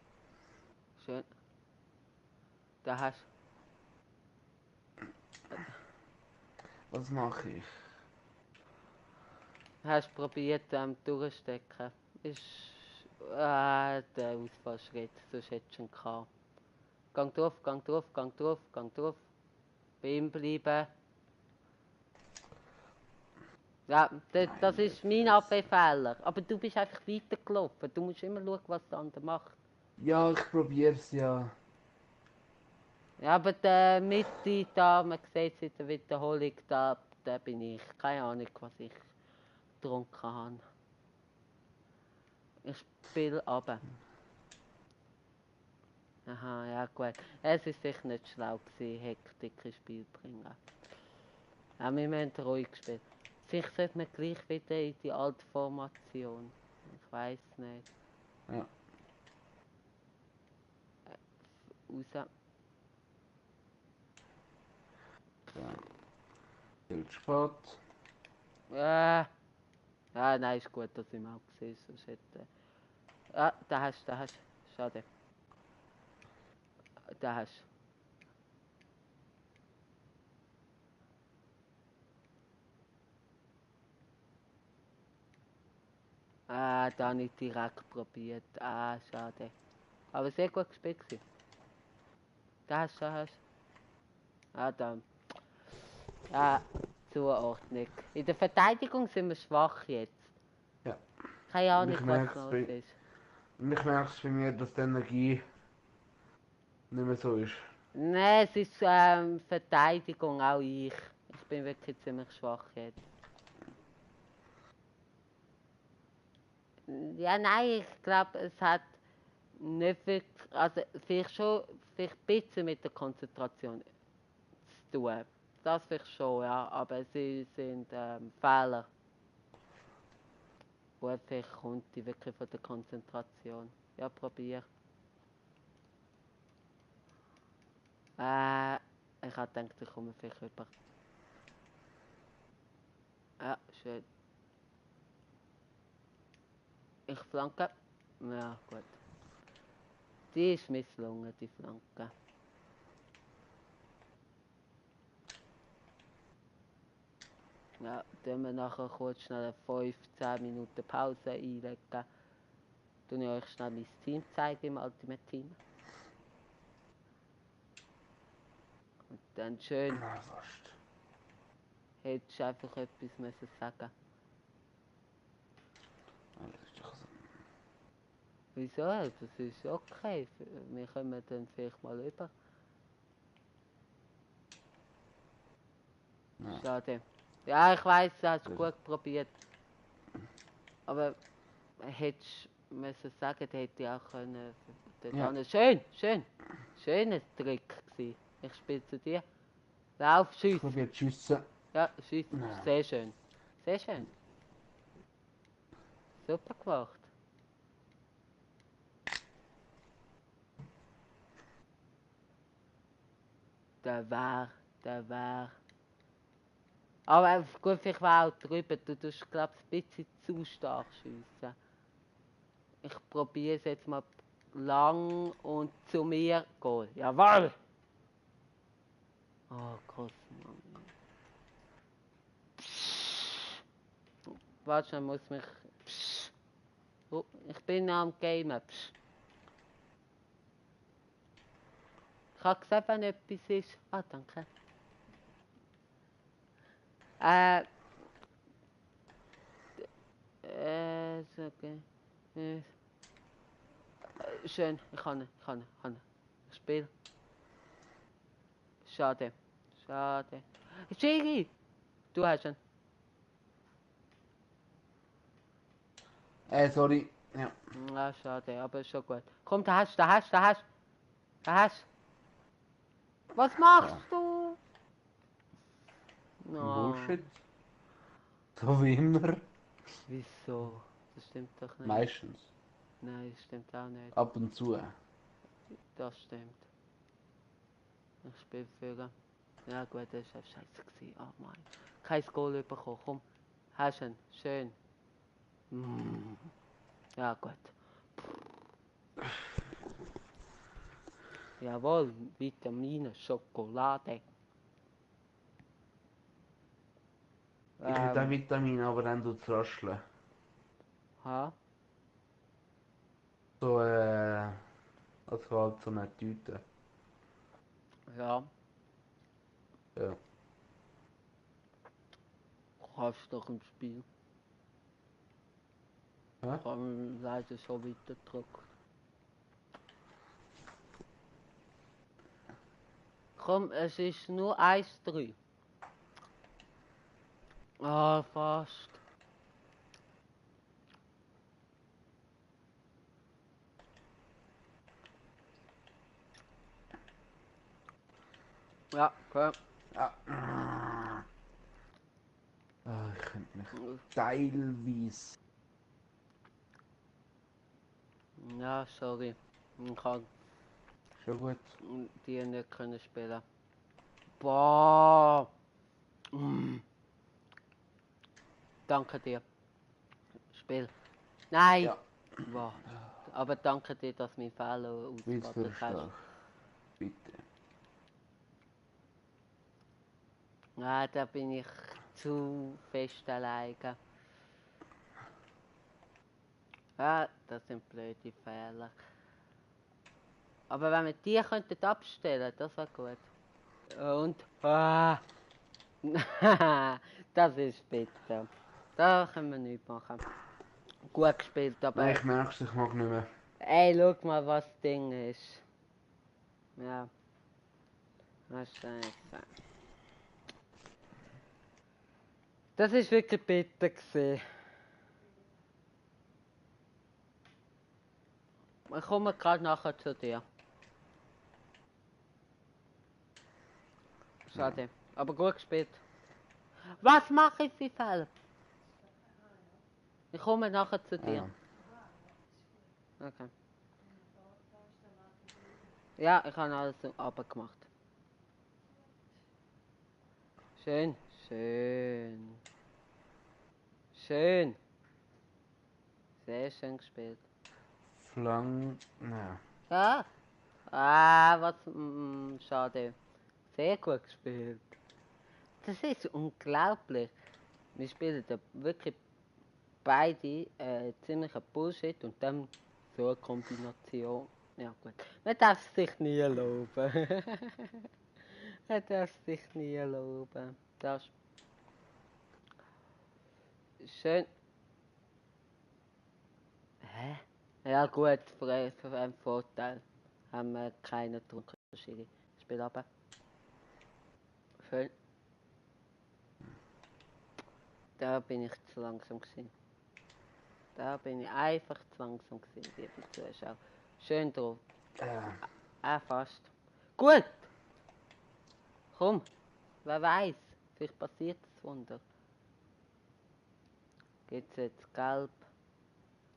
Schön. Da hast Was mache ich? du probiert durchstecken. Ist der Ausfallschritt, sonst hättest du ihn gehabt. Gang drauf, gang drauf, gang drauf, gang drauf. Bei ihm bleiben. Ja, das ist mein Abwehrfehler. Aber du bist einfach weitergelaufen. Du musst immer schauen, was der andere macht. Ja, ich probiere es ja. Ja, aber der Mitte da, man sieht es in der Wiederholung, da bin ich. Keine Ahnung, was ich getrunken habe. Ich spiele runter. Aha, ja gut. Es ist sicher nicht schlau gewesen, Hektik ins Spiel bringen. Ja, wir müssen ruhig spielen. Vielleicht sollte man gleich wieder in die alte Formation. Ich weiß nicht. Ja. Raus. Ja. Bildsport. Ja, nein, ist gut, dass ich mal gesehen habe. Sonst hätte... Ja, da hast du. Schade. Da hast du. Da habe ich direkt probiert. Schade. Aber sehr gut gespielt gewesen. Da hast du. Da. Ja, Zuordnung. In der Verteidigung sind wir schwach jetzt. Ja. Keine Ahnung, Ich was merke los es ist. bei mir, dass die Energie nicht mehr so ist. Nein, es ist Verteidigung, auch ich. Ich bin wirklich ziemlich schwach jetzt. Ja, nein, ich glaube, es hat nicht wirklich, also vielleicht ein bisschen mit der Konzentration zu tun. Das vielleicht schon, ja, aber sie sind Fehler. Gut, vielleicht kommt die wirklich von der Konzentration. Ja, probier. Ich habe gedacht, ich komme vielleicht rüber. Ja, schön. Ich flanke. Ja, gut. Die ist misslungen, die Flanke. Ja, dann wir nachher kurz schnell eine 5-10 Minuten Pause einlegen. Tue ich euch schnell mein Team zeigen im Ultimate Team. Und dann schön. Na, fast. Hättest du einfach etwas müssen sagen. Das ist doch so. Wieso? Das ist okay. Wir kommen dann vielleicht mal über. Ja. Schade. Ja, ich weiss, du hast gut probiert. Aber hättest du müssen sagen, hätte ich auch können. Ja. Schön, schön. Schöner Trick gewesen. Ich spiele zu dir. Lauf, Ich schieß. probiere zu schiessen. Ja, schieß. Ja. Sehr schön. Sehr schön. Super gemacht. Der war. Aber gut, ich war auch drüber. Du tust, glaube ich, ein bisschen zu stark schiessen. Ich probiere es jetzt mal lang und zu mir gehen. Jawohl! Oh, krass, Mann. Warte, schon muss mich. Oh, ich bin am Gamen. Ich habe gesehen, wenn etwas ist. Ah, danke. Ist okay. Schön, ich kann nicht. Ich spiele. Schade. Schiri! Du hast ihn. Sorry. Ja. Ja, schade, aber ist schon gut. Komm, da hast. Was machst du? No. Bullshit. So wie immer. Wieso? Das stimmt doch nicht. Meistens. Nein, das stimmt auch nicht. Ab und zu. Das stimmt. Ich spiele für. Ja gut, das war scheiße gewesen. Oh Mann. Kein Goal bekommen. Komm. Hast ihn. Schön. Mm. Ja gut. Jawohl, Vitamine, Schokolade. Ich hätte auch Vitamine, aber dann tut es rascheln. Ha? So, also halt so eine Tüte. Ja. Ja. Kannst doch im Spiel. Hä? Ich habe leider schon weiter gedrückt. Komm, es ist nur 1-3. Ah, fast. Ja, okay. Ja. Ah, ich könnte mich teilweise. Ja, sorry. Ich kann Schon gut. die nicht können spielen. Boah. Danke dir. Spiel. Nein. Ja. Boah. Aber danke dir, dass mein Fehler Weit für ausgebadet hast. stark. Bitte. Ja, da bin ich zu fest alleine. Ja, das sind blöde Fehler. Aber wenn wir die könnten abstellen, das wäre gut. Und? Ah. Das ist bitter. Da können wir nichts machen. Gut gespielt, aber. Nein, ich merke es, ich mag nicht mehr. Ey, schau mal, was das Ding ist. Ja. Ah, Scheiße. Das ist wirklich bitter gewesen. Ich komme gerade nachher zu dir. Schade. Aber gut gespielt. Was mache ich für Fehler? Ich komme nachher zu dir. Okay. Ja, ich habe alles abgemacht. Schön. Sehr schön gespielt. Ja. Ja. Ah, was. Schade. Sehr gut gespielt. Das ist unglaublich. Wir spielen da wirklich beide ziemlich Bullshit und dann so eine Kombination. Ja gut. Man darf sich nie loben. Man darf sich nie loben. Das ist schön. Hä? Ja gut, für einen Vorteil haben wir keine Unterschiede. Spiel aber. Schön. Da bin ich zu langsam gewesen. Da bin ich einfach zu langsam gewesen, liebe Zuschauer. Schön drauf. Fast. Gut! Komm, wer weiß, vielleicht passiert das Wunder. Geht's jetzt gelb?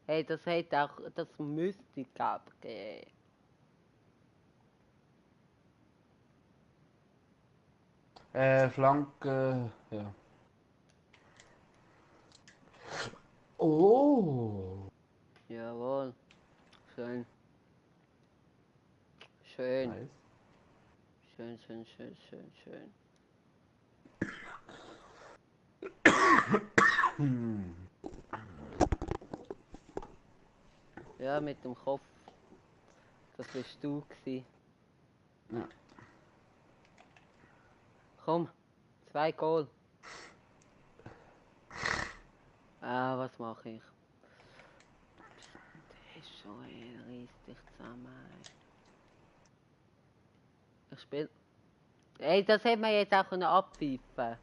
Hey, das hätte auch, das müsste gelb geben. Flanke, ja. Oh! Jawohl. Schön. Schön. Nice. Schön, schön, schön, schön, schön. Ja, mit dem Kopf. Das bist du gewesen. Ja. Komm, 2 Goal. Ah, was mache ich? Der ist schon, reiß dich zusammen. Ich spiel. Ey, das hätte man jetzt auch abpfeifen.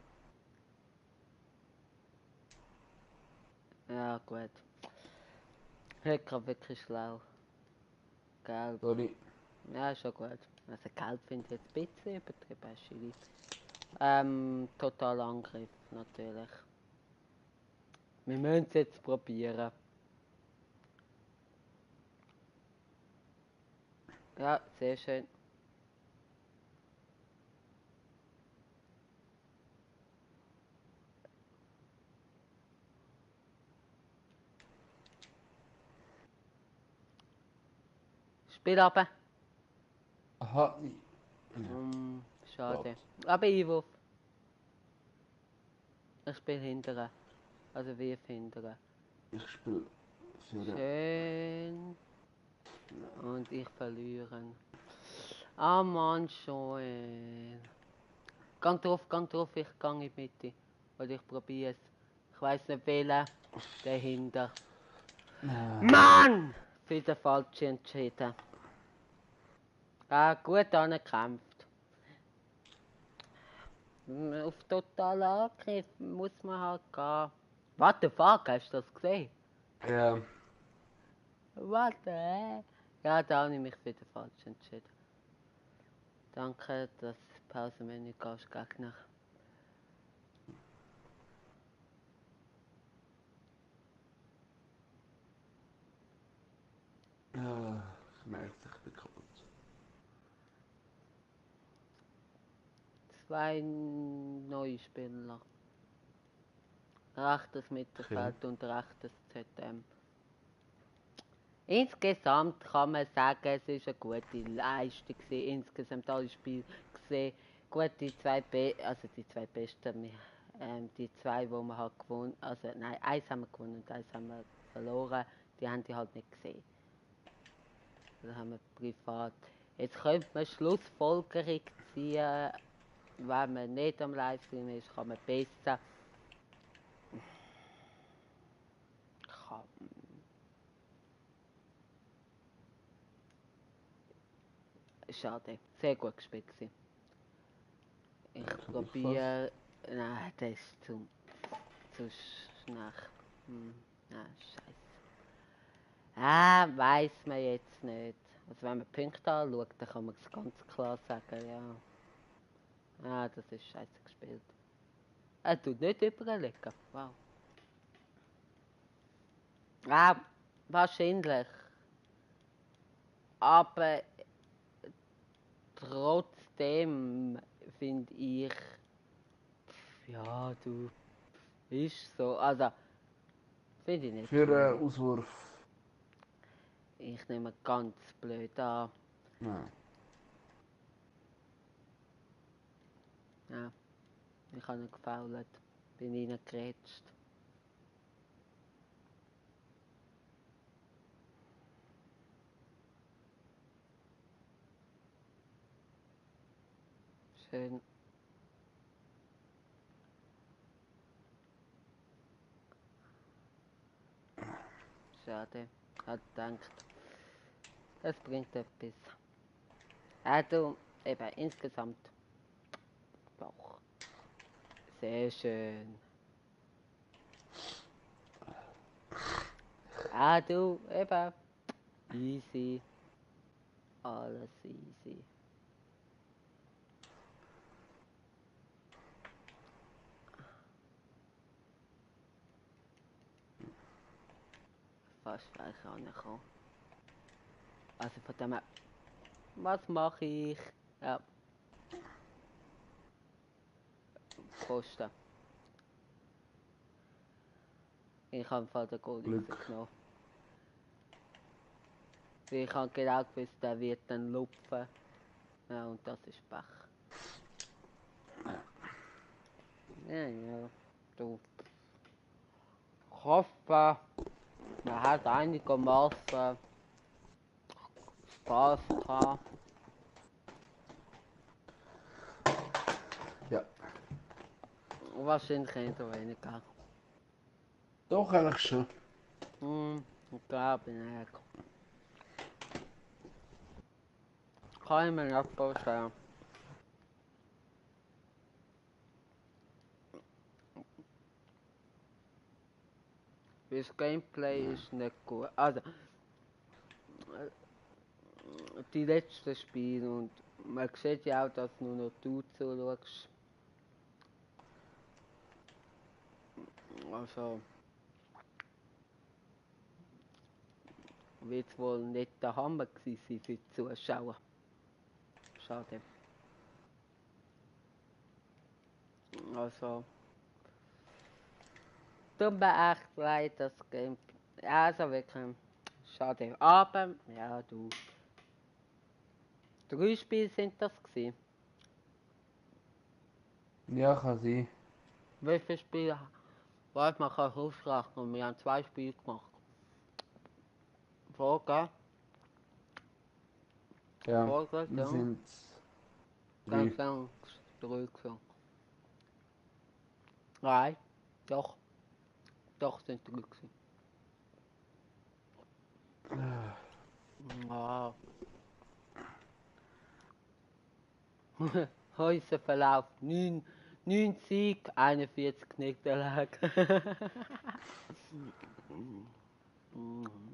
Ja, gut. Ich gerade wirklich schlau. Gelb. Sorry. Ja, ist schon gut. Also gelb finde ich jetzt ein bisschen übertrieben, Schiri. Total Angriff, natürlich. Wir müssen es jetzt probieren. Ja, sehr schön. Spiel runter. Aha. Schade. Aber Einwurf. Ich spiele hinterher. Also wir hinterher. Ich spiele für Schön. Und ich verliere. Ah Mann, schon. Gang drauf, ich gehe in die Mitte. Weil ich probiere es. Ich weiß nicht wählen. Dahinter. Mann! Für den falschen entschieden. Ah, gut angekämpft. Auf totalen Angriff muss man halt gehen. What the fuck, hast du das gesehen? Ja. Warte. Ja, da habe ich mich für den falschen entschieden. Danke, dass Pausenmenü gehst, Gegner. Ja, ich merke, ich bin kaputt. 2 neue Spieler. Rechtes Mittelfeld und rechtes ZM. Insgesamt kann man sagen, es ist eine gute Leistung gewesen. Insgesamt alle Spiele gesehen. Gut, die zwei besten, die zwei, wo man halt gewonnen, also nein, eins haben wir gewonnen und eins haben wir verloren, die haben die halt nicht gesehen. Da haben wir privat. Jetzt könnte man Schlussfolgerung ziehen, wenn man nicht am Livestream ist, kann man besser. Schade, sehr gut gespielt gewesen. Ich probiere. Nein, das ist zu schnell. Nein, scheiße. Ah, weiß man jetzt nicht. Also wenn man Punkte anschaut, dann kann man es ganz klar sagen, ja. Ah, das ist scheiße gespielt. Er tut nicht überlegen. Wow. Ah, wahrscheinlich. Aber trotzdem finde ich, ja, du, ist so. Also, finde ich nicht Für schlimm. Auswurf. Ich nehme ganz blöd an. Nein. Ja, ich habe ihn gefoult. Bin reingegrätscht. Schön. Schade. Hat gedacht, es bringt etwas. Also, eben, insgesamt. Doch. Sehr schön. Ah, du, eben. Easy. Alles easy. Fast wäre ich angekommen. Also von dem her, was mache ich? Ja. Pfosten. Ich habe im Fall den Goal Glück. rausgenommen. Ich habe genau gewusst, der wird dann lupfen. Ja, und das ist Pech. Ja, du. Ich hoffe, man hat einigermaßen Spaß gehabt. Ja. Wahrscheinlich eher weniger. Doch, eigentlich schon. Ich glaube nicht. Kann ich mir nicht vorstellen. Das Gameplay ist nicht gut. Also, die letzten Spiele und man sieht ja auch, dass nur noch du zuschaust. Also, wird wohl nicht der Hammer gewesen sein für die Zuschauer. Schade. Also, tut mir echt leid, das Game. Also wirklich, schade. Aber, ja du. 3 Spiele sind das gewesen. Ja, kann sein. Wie viele Spiele? Warte, man kann ausrechnen. Wir haben 2 Spiele gemacht. Vorgehen. Ja, Vorgehen, wir ja. sind Dann 3. sind es 3 gewesen. Nein, doch. Doch sind 3 gewesen. Ja. Heute Verlauf 9 Sieg, 41 Niederlagen.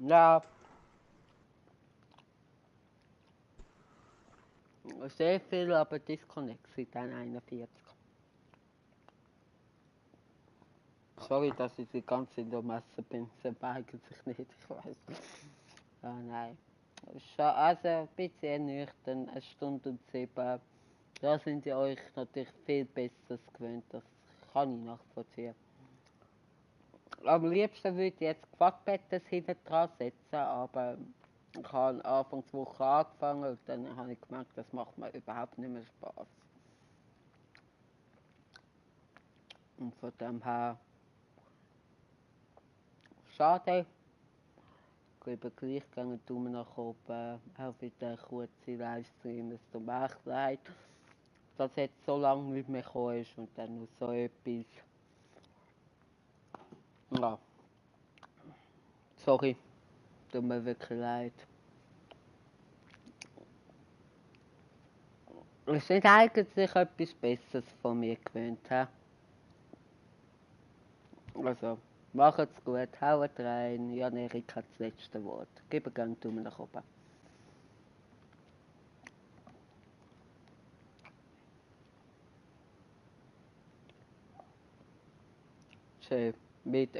Ja, sehr viel, aber Disconnect sind dann 41. Sorry, dass ich die ganze Zeit in der Masse bin. Das weigert sich nicht, ich weiß. Ja, nein. Also ein bisschen nüchtern, 1 Stunde und 7. Da sind ihr euch natürlich viel Besseres gewöhnt. Das kann ich nachvollziehen. Am liebsten würde ich jetzt Quadbettes hinten dran setzen, aber ich habe Anfang der Woche angefangen und dann habe ich gemerkt, das macht mir überhaupt nicht mehr Spaß. Und von dem her, schade. Ich gebe gleich gerne einen Daumen nach oben, auch für den kurzen Livestream. Es tut mir echt leid, dass jetzt so lange nicht mehr gekommen ist und dann noch so etwas. Ja, sorry, tut mir wirklich leid. Es sind eigentlich etwas Besseres von mir gewöhnt. He? Also, macht's gut, haut rein. Jan Erik hat das letzte Wort. Gib gerne einen Daumen nach oben. Schön, mit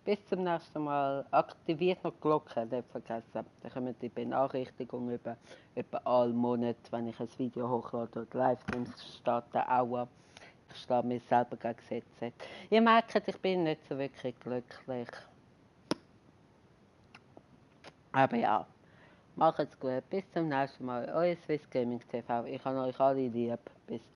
Bis zum nächsten Mal. Aktiviert noch die Glocke, nicht vergessen. Dann kommen die Benachrichtigungen über alle Monate, wenn ich ein Video hochlade oder Livestreams starten, auch. Ich stehe mir selber gegen Gesetze. Ihr merkt, ich bin nicht so wirklich glücklich. Aber ja, macht's gut. Bis zum nächsten Mal. Euer Swiss Gaming TV. Ich habe euch alle lieb. Bis